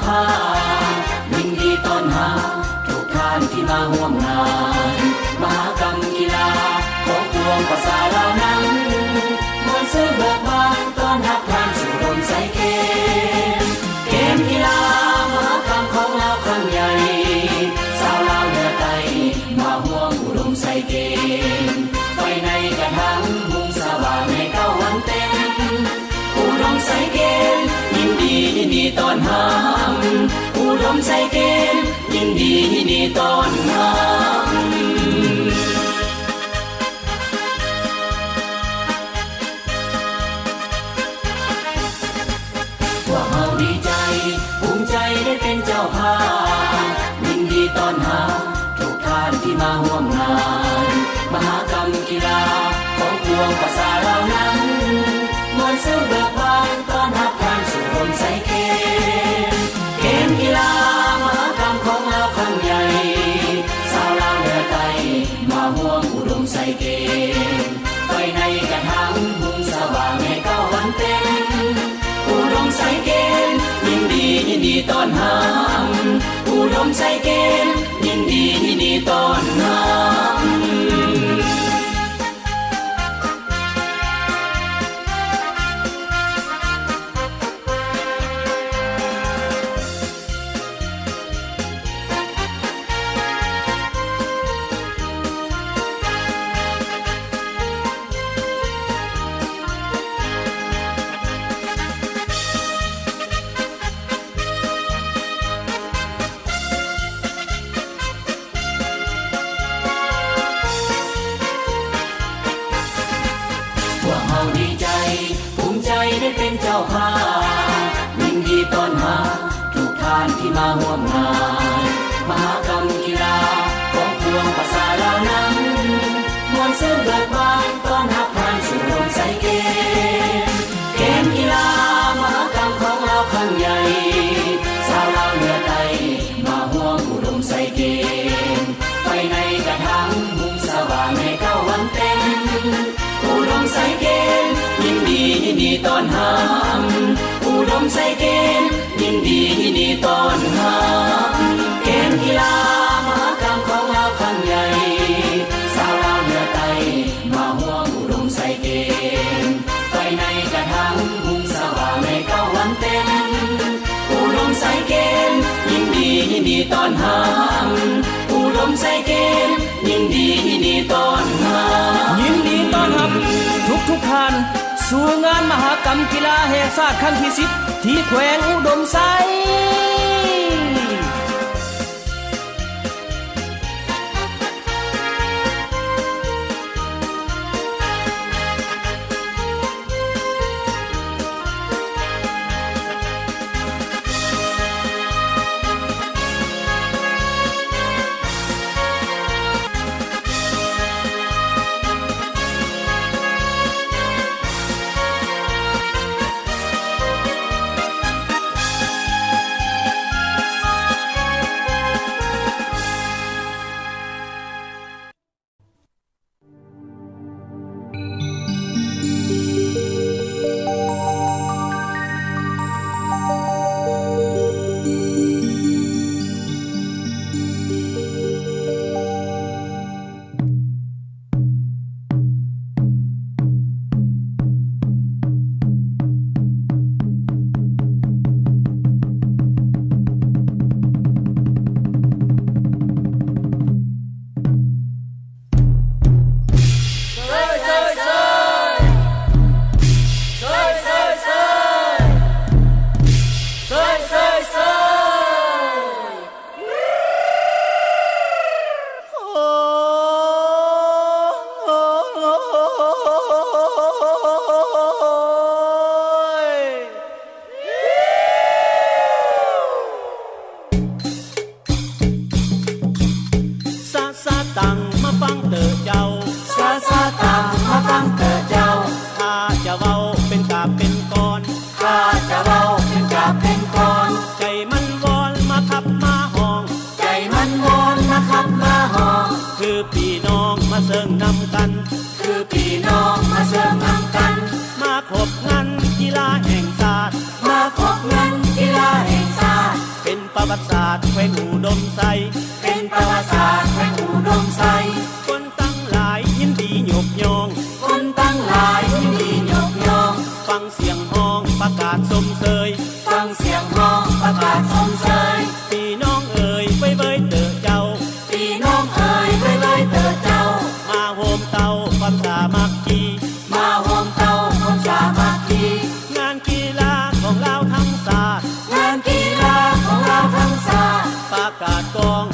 ພາ ຍິນດີຕ້ອນຮັບທຸກທ່ານທີ່ມາຮ່ວມງານ ມະຫະກຳກິລາຂອງປວງປະຊາລາວນັ້ນ ມ່ວນຊື່ນເບີກບານ ຕ້ອນຮັບທ່ານສູ່ອຸດົມໄຊເກມ ເກມກິລາມະຫະກຳຂອງລາວຄັ້ງໃຫຍ່ ຊາວລາວເໜືອໃຕ້ມາຮ່ວມອຸດົມໄຊເກມ ໄຟໃນກະຖັງຮຸ່ງສະຫວ່າງໃນເກົ້າວັນເຕັມ ອຸດົມໄຊເກມ ຍິນດີ ຍິນດີຕ້ອນຮັບ ອຸດົມໄຊເກມ ຍິນດີ ຍິນດີຕ້ອນຮັບ. ພວກເຮົາດີໃຈ ພູມໃຈໄດ້ເປັນເຈົ້າພາບ ຍິນດີຕ້ອນຮັບທຸກທ່ານທີ່ມາຮ່ວມງານ ມະຫະກຳກິລາຂອງປວງປະຊາລາວນັ້ນ ມ່ວນຊື່ນເບີກບານ ຕ້ອນຮັບທ່ານສູ່ອຸດົມໄຊເກມ ເກມກິລາມະຫະກຳຂອງລາວຄັ້ງໃຫຍ່ ຊາວລາວເໜືອໃຕ້ມາຮ່ວມອຸດົມໄຊເກມ ໄຟໃນກະຖັງຮຸ່ງສະຫວ່າງໃນເກົ້າວັນເຕັມ ອຸດົມໄຊເກມ ຍິນດີ ຍິນດີຕ້ອນຮັບ ອຸດົມໄຊເກມ ຍິນດີ ຍິນດີຕ້ອນຮັບ. ພວກເຮົາດີໃຈ ພູມໃຈໄດ້ເປັນເຈົ້າພາບ ຍິນດີຕ້ອນຮັບທຸກທ່ານທີ່ມາຮ່ວມງານ ມະຫະກຳກິລາຂອງປວງປະຊາລາວນັ້ນ ມ່ວນຊື່ນເບີກບານ ຕ້ອນຮັບທ່ານສູ່ອຸດົມໄຊເກມ ເກມກິລາມະຫະກຳຂອງລາວຄັ້ງໃຫຍ່ ຊາວລາວເໜືອໃຕ້ມາຮ່ວມອຸດົມໄຊເກມ ໄຟໃນກະຖັງຮຸ່ງສະຫວ່າງໃນເກົ້າວັນເຕັມ ອຸດົມໄຊເກມ ຍິນດີ ຍິນດີຕ້ອນຮັບ ອຸດົມໄຊເກມ ຍິນດີ ຍິນດີຕ້ອນຮັບ ເກມກິລາມະຫະກຳຂອງລາວຄັ້ງໃຫຍ່ ຊາວລາວເໜືອໃຕ້ມາຮ່ວມອຸດົມໄຊເກມ ໄຟໃນກະຖັງຮຸ່ງສະຫວ່າງໃນເກົ້າວັນເຕັມ ອຸດົມໄຊເກມ ຍິນດີ ຍິນດີຕ້ອນຮັບ ອຸດົມໄຊເກມ ຍິນດີ ຍິນດີຕ້ອນຮັບ ຍິນດີຕ້ອນຮັບທຸກໆທ່ານ ສູ່ງານມະຫະກຳກິລາແຫ່ງຊາດຄັ້ງທີສິບ ທີ່ແຂວງອຸດົມໄຊ. ສະສະຕັງມາຟັງເຕີເຈົ້າ ສະສະຕັງມາຟັງເຕີເຈົ້າ ຂ້າຈະເວົ້າເປັນກາບເປັນກອນ ຂ້າຈະເວົ້າເປັນກາບເປັນກອນ ໃຈມັນວອນມາຂັບມາຮ້ອງ ໃຈມັນວອນມາຂັບມາຮ້ອງ ຄືພີ່ນ້ອງມາເຊິ່ງນຳກັນ ຄືພີ່ນ້ອງມາເຊິ່ງນຳກັນ ມາຄົບງານກິລາແຫ່ງຊາດ ມາຄົບງານກິລາແຫ່ງຊາດ ວງອຸດົມໄຊ ເປັນປະຫວັດສາດແຂວງອຸດົມໄຊ ຄົນທັງຫຼາຍຍິນດີຍົກຍ້ອງ ຄົນທັງຫຼາຍຍິນດີຍົກຍ້ອງ ຟັງສຽງຮ້ອງປະກາດຊົມເຊີຍ ຟັງສຽງຮ້ອງປະກາດຊົມເຊີຍ ພີ່ນ້ອງເອີຍ ເວີຍໆເຕີເຈົ້າ ພີ່ນ້ອງເອີຍ ເວີຍໆເຕີເຈົ້າ ມາໂຮມເຕົ້າຄວາມສາມັກຄີ ມາໂຮມເຕົ້າຄວາມສາມັກຄີ ງານກິລາຂອງລາວທັງຊາດ ງານກິລາຂອງລາວທັງຊາດ ປະກາດກອງ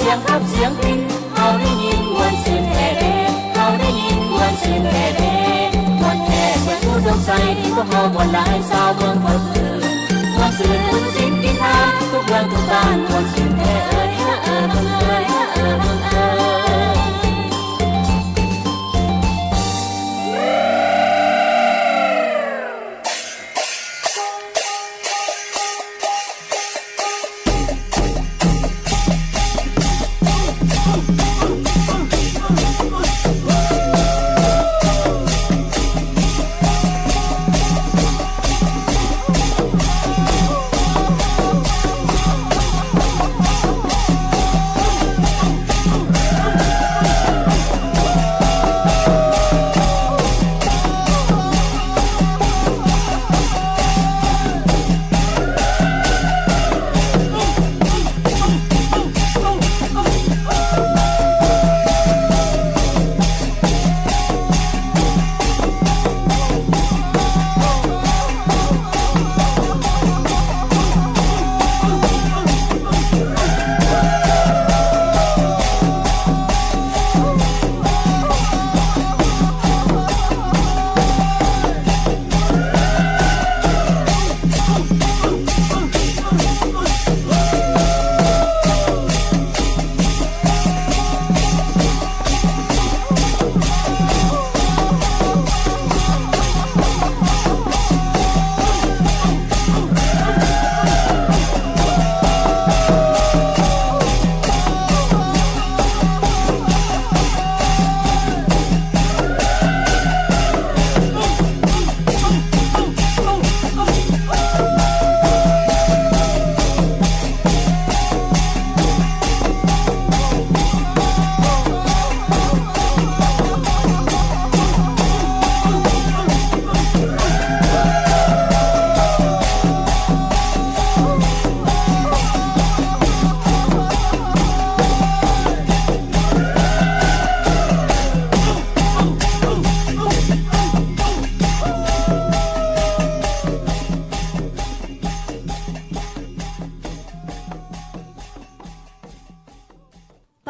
ສຽງພັບສຽງພິນ ເຮົາໄດ້ຍິນມ່ວນຊື່ນແທ້ເດ ເຮົາໄດ້ຍິນມ່ວນຊື່ນແທ້ເດ ມ່ວນແທ້ເບິດທຸກດວງໃສ ພວກເຮົາມ່ວນຫຼາຍຊາວເມືອງເພິ່ນ ມ່ວນຊື່ນບຸນສິນກິນທານ ທຸກເມືອງທຸກບ້ານມ່ວນຊື່ນແທ້ເອີຍ ເອີຍ ເອີຍ ເອີຍ.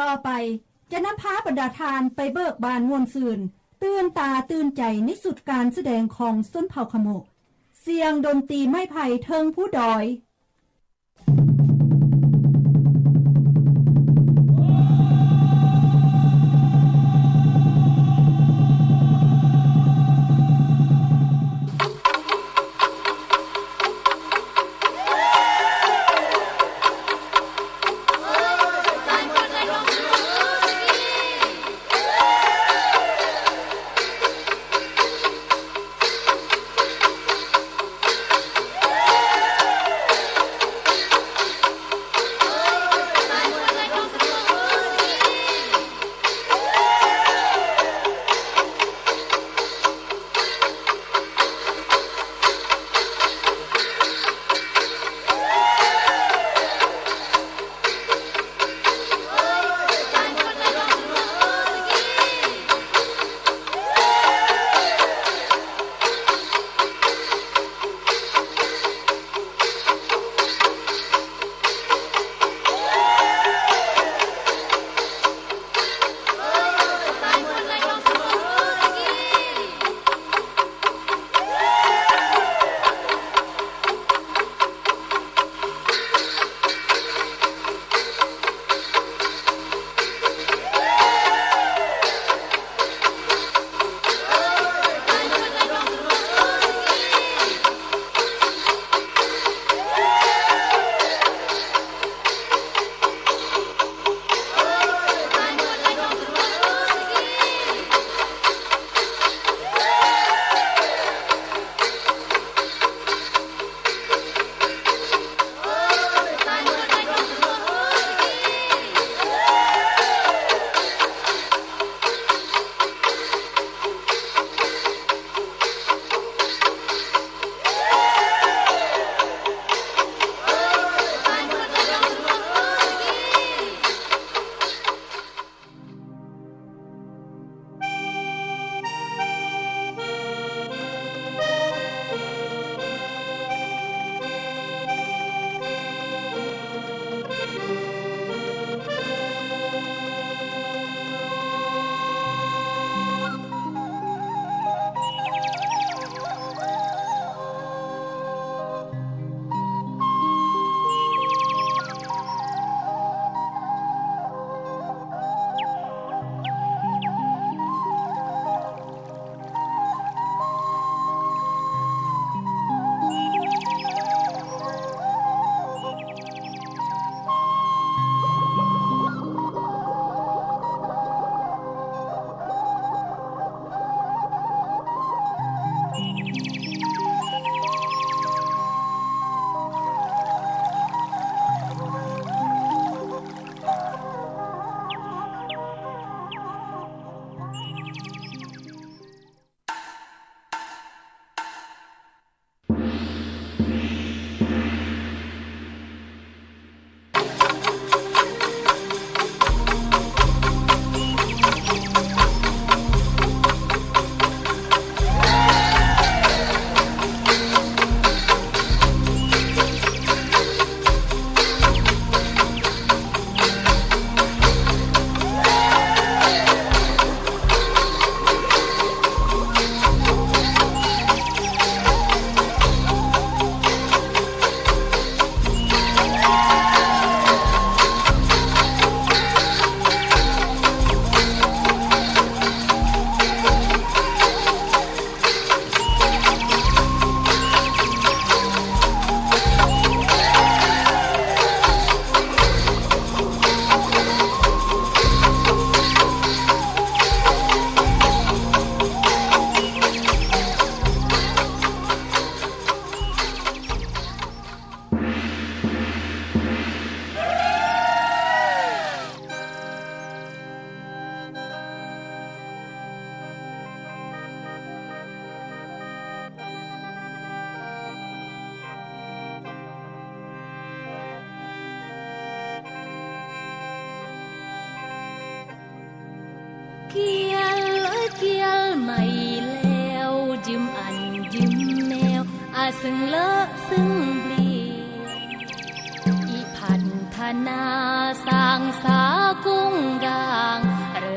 ຕໍ່ໄປ ຈະນຳພາບັນດາທ່ານໄປເບີກບານມ່ວນຊື່ນ, ຕື່ນຕາຕື່ນໃຈໃນຊຸດການສະແດງຂອງຊົນເຜົ່າຂະໂມະ, ສຽງດົນຕີໄມ້ໄຜ່ເທິງພູດອຍ. ອາ ຊຶ່ງເລີະຊຶ່ງບລີ ອີພັດທະນາສ້າງສາກຸງກາງ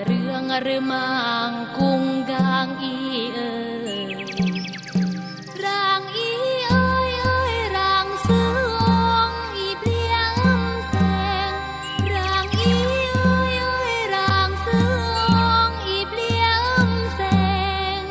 ເລື່ອງເລື່ອງມາງກຸງກາງອີເອີຍ ຣາງອີເອີຍເອີຍ ຣາງຊື່ອອງອີເບຍອຳແສງ ຣາງອີເອີຍເອີຍ ຣາງຊື່ອອງອີເບຍອຳແສງ.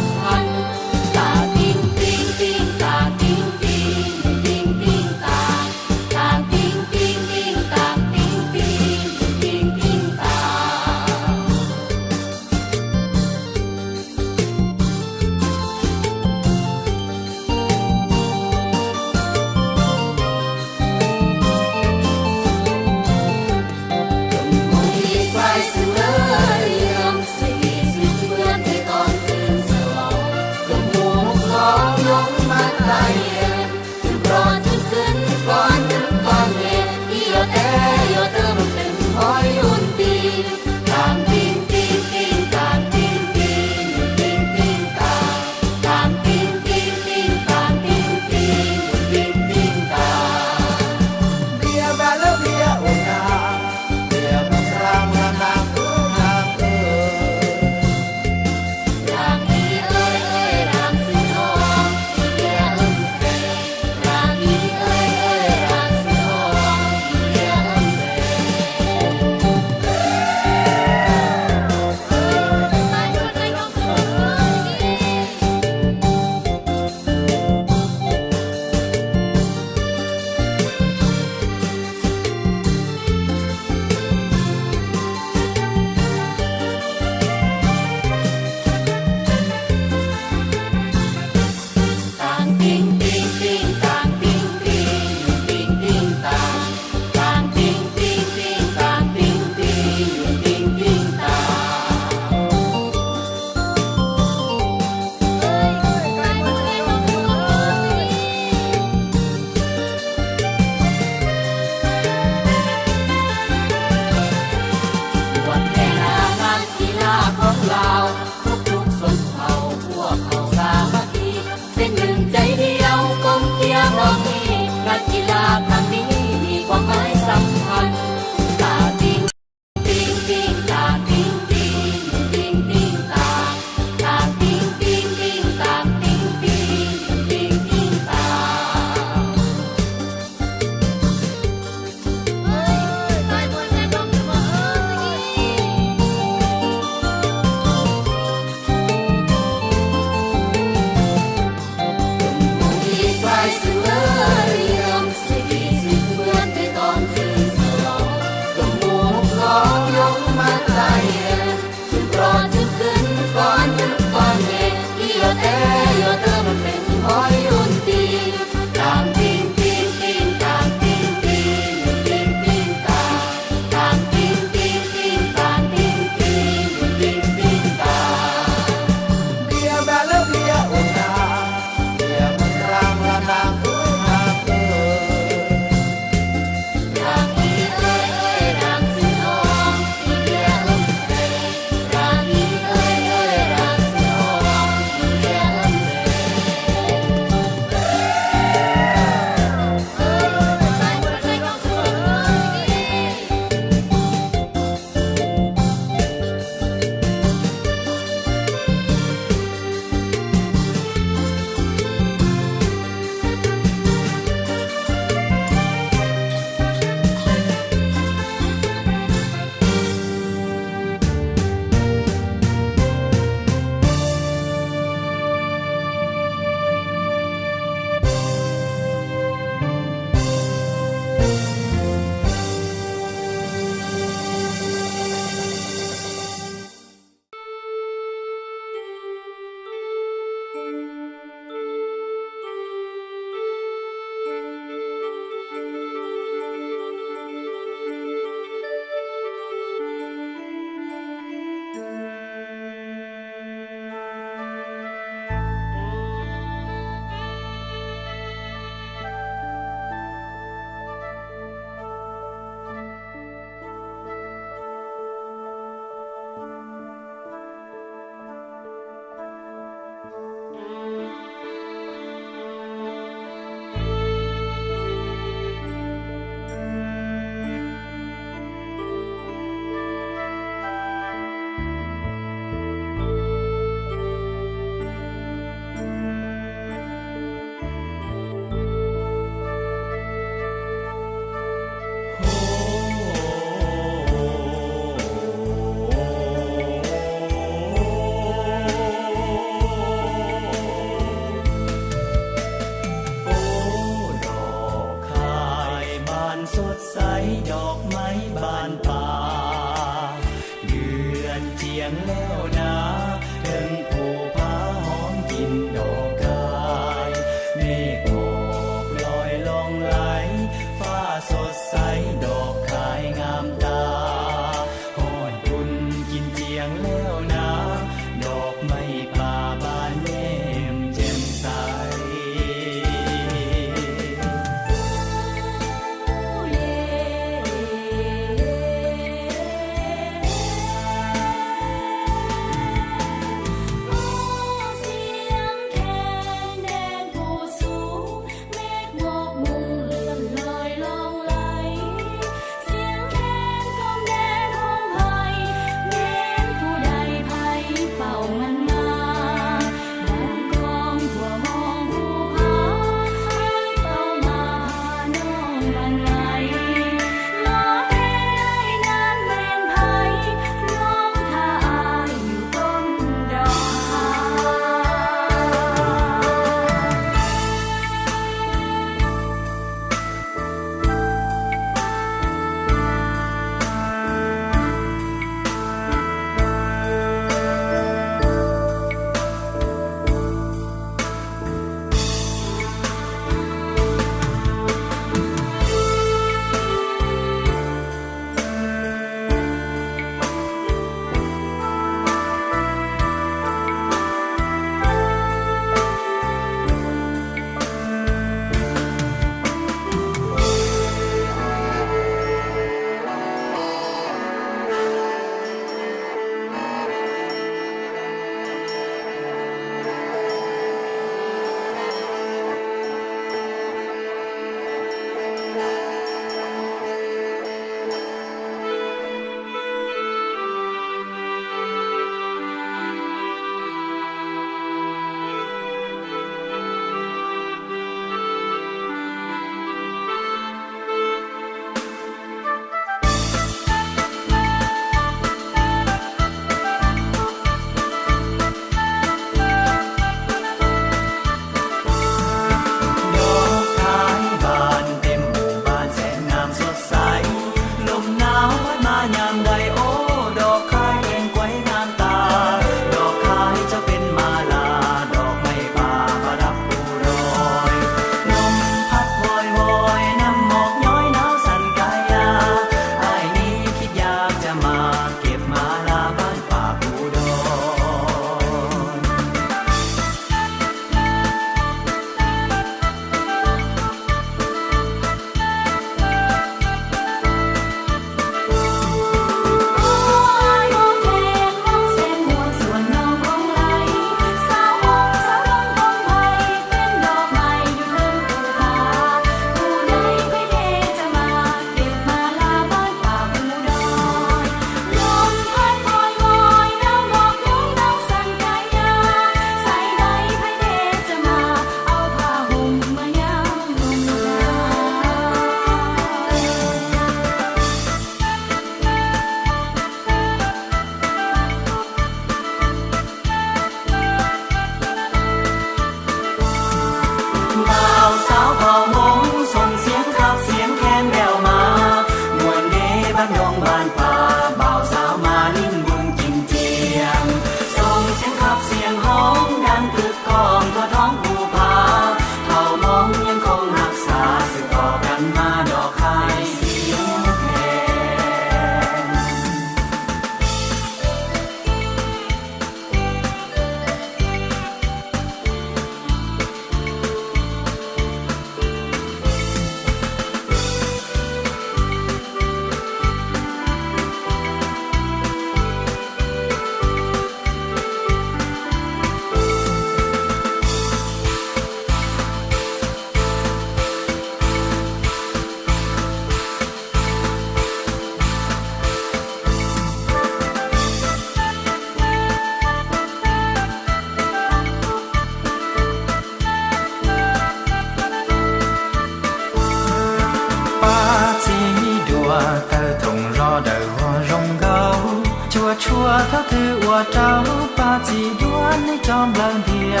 Chùa Tháp Thư ua trao ba chỉ đuan trong làng địa,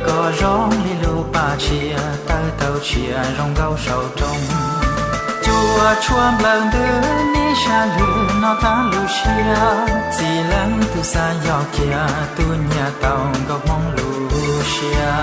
có rong lì lù ba chia, tơ tàu chia rong gâu sầu trông. Chùa chua làng tư ni sa lư nó ta lù chia, chỉ lăng tu sa yò kia, tu nhà tàu gâu mong lù chia.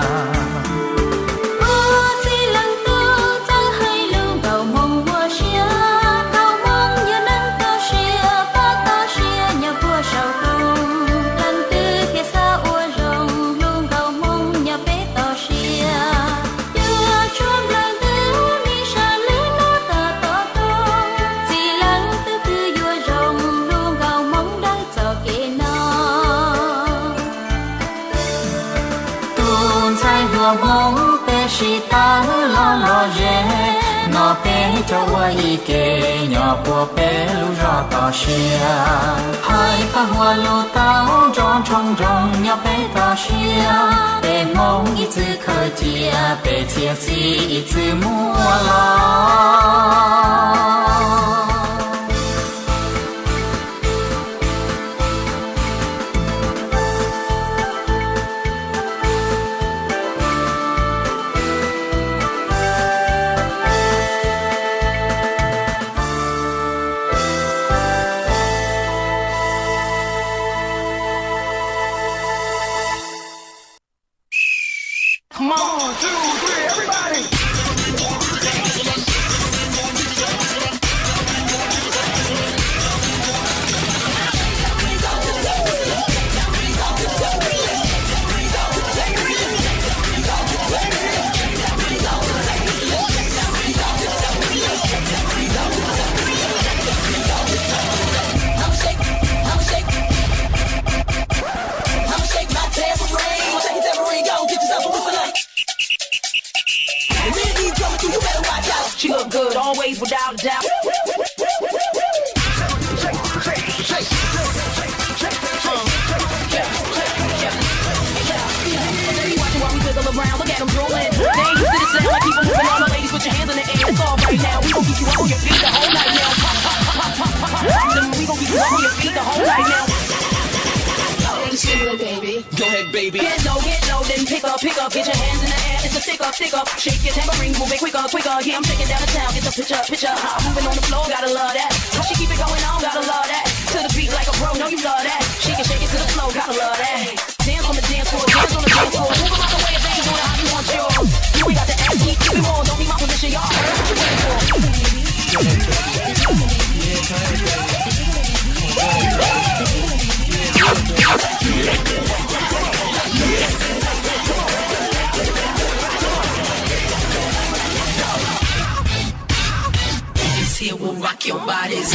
Tus ntxhais hluas Hmoob peb sib tawm loj loj ze, no peb cov ua ib ke, nyob puag peb lub zos toj siab. Hais pab huab lub tau nrov ntshoo nroo, nyob peb toj siab. Peb Hmoob ib txwv khaws cia, peb txhiab txhij ib txwv muaj los. Come on, two, three, everybody. She look good, always without a doubt. They be watching while we wiggle around, look at 'em drooling. They ain't used to the sound, like, people moving. All the ladies, put your hands in the air. It's all right now. We gon' keep you up on your feet the whole night now. Pop, pop, pop, pop, pop, pop, pop them. We gon' keep you up on your feet the whole night now. Go ahead, baby. Get low, get low, then pick up, pick up. Get your hands in the air, it's a stick up, stick up. Shake your tambourine, move it quicker, quicker. Yeah, I'm shaking down the town, get the picture, picture. Hot, moving on the floor, gotta love that. How she keep it going on, gotta love that. To the beat like a pro, know you love that. She can shake it to the flow, gotta love that. Dance on the dance floor, dance on the dance floor. Move 'em out the way if they ain't doing it how you want yours. You ain't got to ask me, give me more, don't need my permission, y'all heard what you waiting for. This here will rock your bodies.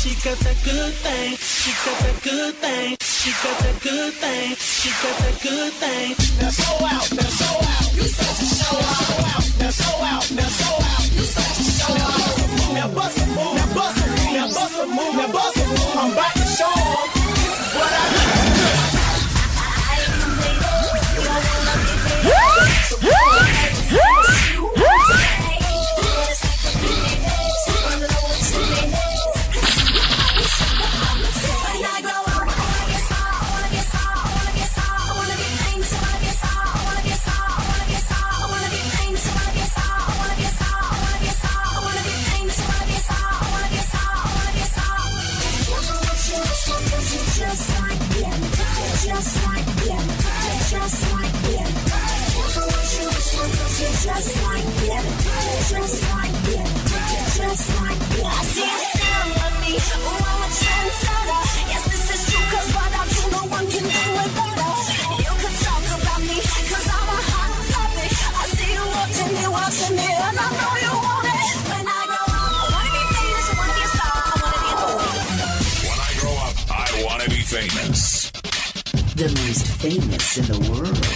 She got that good thing. She got that good thing. She got that good thing. She got that good thing. Now show out. Now show out. You such a show out. Now show out. Now show out. You such a show out. Now bust a move. Now bust a move. Now bust a move. Now bust a move. I'm about to show 'em. This is what I do. When I grow up, I wanna be famous. The most famous in the world.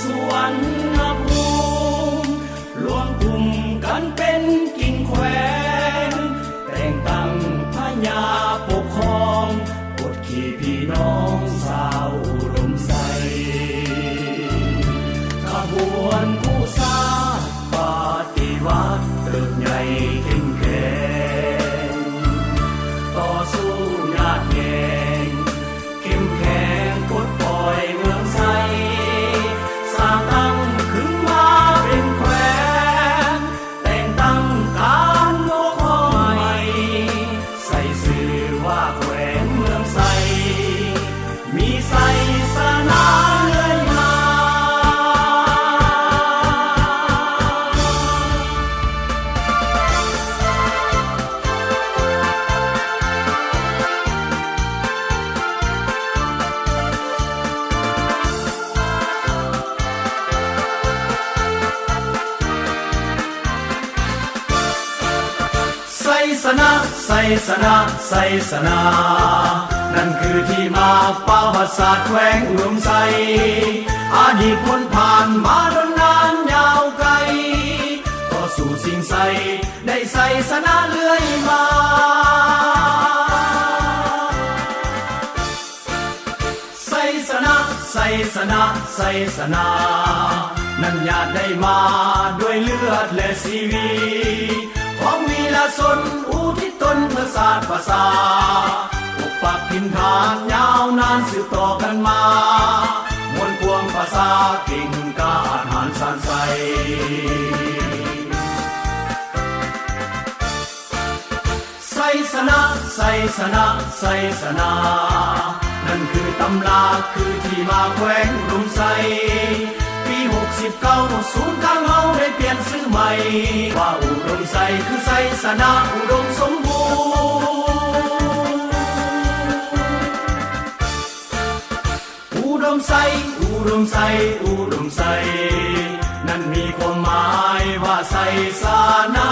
ສຸວັນນະພູມ ລວມກຸ່ມກັນເປັນກິ່ງແຂວງ ແຕ່ງຕັ້ງພະຍາປົກຄອງ ກົດຂີ່ພີ່ນ້ອງຊາວອຸດົມໄຊ ຂະບວນກູ້ຊາດປະຕິວັດ ເຕີບໃຫຍ່ເຂັ້ມແຂງ ຕໍ່ສູ້ຍາດແຍ່ງ ເຂັ້ມແຂງປົດປ່ອຍເມືອງໄຊ ສ້າງຕັ້ງຂຶ້ນມາເປັນແຂວງ ແຕ່ງຕັ້ງການປົກຄອງໃໝ່ ໃສ່ຊື່ວ່າແຂວງເມືອງໄຊ ມີໄຊຊະນະເລື້ອຍມາ. ໄຊຊະນະ ໄຊຊະນະ ໄຊຊະນະ ນັ້ນຄືທີ່ມາປະຫວັດສາດແຂວງອຸດົມໄຊ ອະດີດພົ້ນຜ່ານມາດົນນານຍາວໄກ ຕໍ່ສູ້ຊິງໄຊ ໄດ້ໄຊຊະນະເລື້ອຍມາ. ໄຊຊະນະ ໄຊຊະນະ ໄຊຊະນະ ນັ້ນຍາດໄດ້ມາດ້ວຍເລືອດ ແລະ ຊີວິດ ຂອງວີລະຊົນອຸທິດຕົນເພື່ອຊາດປະຊາ ປົກປັກຖິ່ນຖານຍາວນານສືບຕໍ່ກັນມາ ມ່ວນພວງປະຊາເກັ່ງກ້າອາດຫານຊານໄຊ. ໄຊຊະນະ ໄຊຊະນະ ໄຊຊະນະ ນັ້ນຄືຕຳລາ ຄືທີ່ມາແຂວງອຸດົມໄຊ ປີຫົກສິບເກົ້າ ສູນກາງເຮົາໄດ້ປ່ຽນຊື່ໃໝ່ ວ່າອຸດົມໄຊຄືໄຊຊະນະ ອຸດົມສົມບູນ. ອຸດົມໄຊ ອຸດົມໄຊ ອຸດົມໄຊ ນັ້ນມີຄວາມໝາຍວ່າໄຊຊະນະ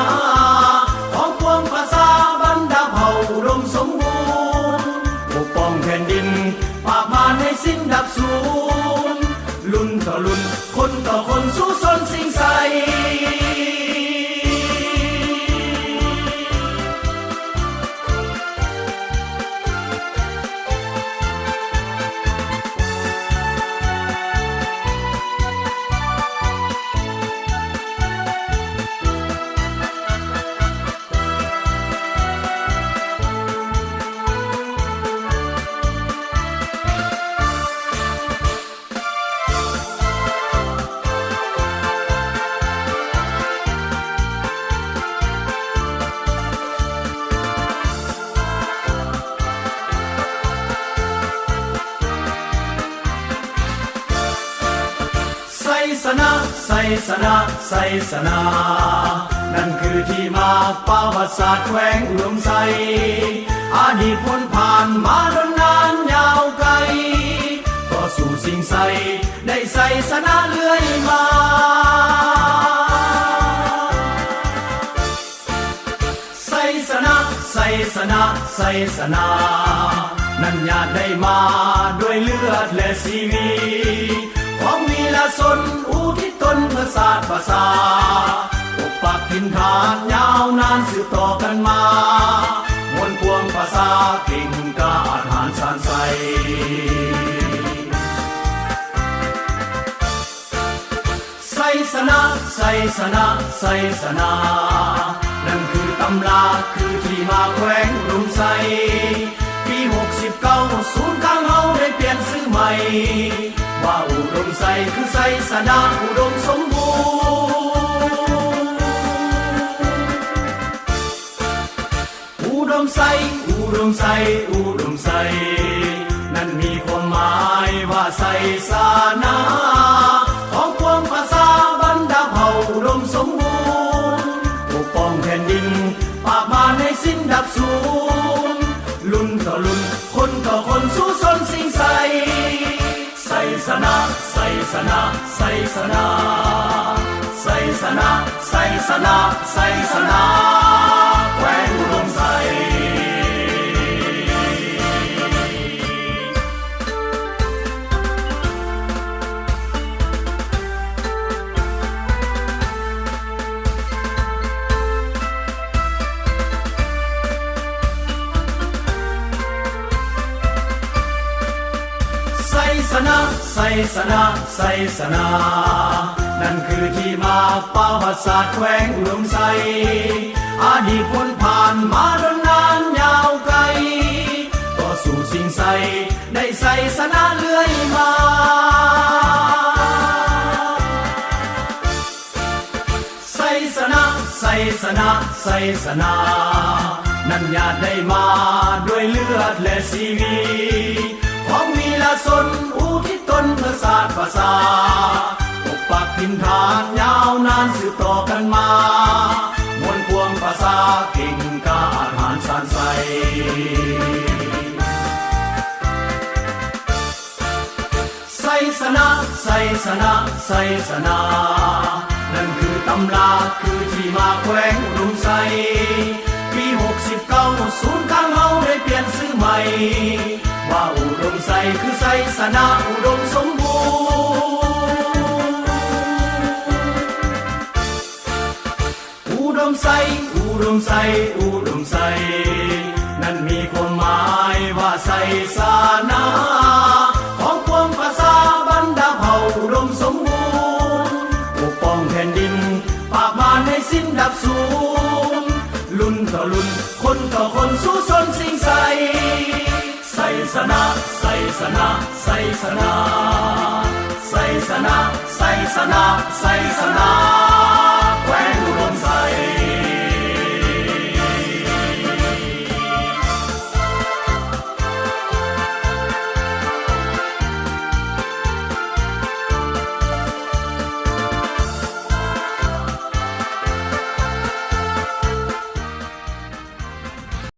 ຂອງປວງປະຊາບັນດາເຜົ່າອຸດົມສົມບູນ ປົກປ້ອງແຜ່ນດິນ ປາບມານໃຫ້ສິ້ນດັບສູນ ລຸ້ນຕໍ່ລຸ້ນ ຄົນຕໍ່ຄົນ ສູ້ຊົນຊິງໄຊ. ໄຊຊະນະ ໄຊຊະນະ ໄຊຊະນະ ນັ້ນຄືທີ່ມາປະຫວັດສາດແຂວງອຸດົມໄຊ ອະດີດພົ້ນຜ່ານມາດົນນານຍາວໄກ ຕໍ່ສູ້ຊິງໄຊ ໄດ້ໄຊຊະນະເລື້ອຍມາ. ໄຊຊະນະ ໄຊຊະນະ ໄຊຊະນະ ນັ້ນຍາດໄດ້ມາດ້ວຍເລືອດ ແລະ ຊີວິດ ຂອງວີລະຊົນອຸທິດຕົນເພື່ອຊາດປະຊາ ປົກປັກຖິ່ນຖານຍາວນານສືບຕໍ່ກັນມາ ມ່ວນພວງປະຊາເກັ່ງກ້າອາດຫານຊານໄຊ. ໄຊຊະນະ ໄຊຊະນະ ໄຊຊະນະ ນັ້ນຄືຕຳລາ ຄືທີ່ມາແຂວງອຸດົມໄຊ ປີຫົກສິບເກົ້າ ສູນກາງເຮົາໄດ້ປ່ຽນຊື່ໃໝ່ ວ່າອຸດົມໄຊຄືໄຊຊະນະ ອຸດົມສົມບູນ. ອຸດົມໄຊ ອຸດົມໄຊ ອຸດົມໄຊ ນັ້ນມີຄວາມໝາຍວ່າໄຊຊະນະ ຂອງປວງປະຊາບັນດາເຜົ່າອຸດົມສົມບູນ ປົກປ້ອງແຜ່ນດິນ ປາບມານໃຫ້ສິ້ນດັບສູນ ລຸ້ນຕໍ່ລຸ້ນ ຄົນຕໍ່ຄົນ ສູ້ຊົນຊິງໄຊ. ໄຊຊະນະ ໄຊຊະນະ ໄຊຊະນະ ໄຊຊະນະ ໄຊຊະນະ ໄຊຊະນະ ແຂວງອຸດົມໄຊ. ຊະນະ ໄຊຊະນະ ນັ້ນຄືທີ່ມາປະຫວັດສາດແຂວງອຸດົມໄຊ ອະດີດພົ້ນຜ່ານມາດົນນານຍາວໄກ ຕໍ່ສູ້ຊິງໄຊ ໄດ້ໄຊຊະນະເລື້ອຍມາ. ໄຊຊະນະ ໄຊຊະນະ ໄຊຊະນະ ນັ້ນຍາດໄດ້ມາດ້ວຍເລືອດ ແລະ ຊີວິດ ຂອງວີລະຊົນອຸທິດຕົນເພື່ອຊາດປະຊາ ປົກປັກຖິ່ນຖານຍາວນານສືບຕໍ່ກັນມາ ມວນປວງປະຊາເກັ່ງກ້າອາດຫານຊານໄຊ. ໄຊຊະນະ ໄຊຊະນະ ໄຊຊະນະ ນັ້ນຄືຕຳລາ ຄືທີ່ມາແຂວງອຸດົມໄຊ ປີຫົກສິບເກົ້າ ສູນກາງເຮົາໄດ້ປ່ຽນຊື່ໃໝ່ ວ່າອຸດົມໄຊຄືໄຊຊະນະ ອຸດົມສົມບູນ. ອຸດົມໄຊ ອຸດົມໄຊ ອຸດົມໄຊ ນັ້ນມີຄວາມໝາຍວ່າໄຊຊະນະ ຂອງປວງປະຊາບັນດາເຜົ່າອຸດົມສົມບູນ ປົກປ້ອງແຜ່ນດິນ ປາບມານໃຫ້ສິ້ນດັບສູນ ລຸ້ນຕໍ່ລຸ້ນ ຄົນຕໍ່ຄົນ ສູ້ຊົນຊິງໄຊ. ໄຊຊະນະ ໄຊຊະນະ ໄຊຊະນະ ໄຊຊະນະ ໄຊຊະນະ ໄຊຊະນະ.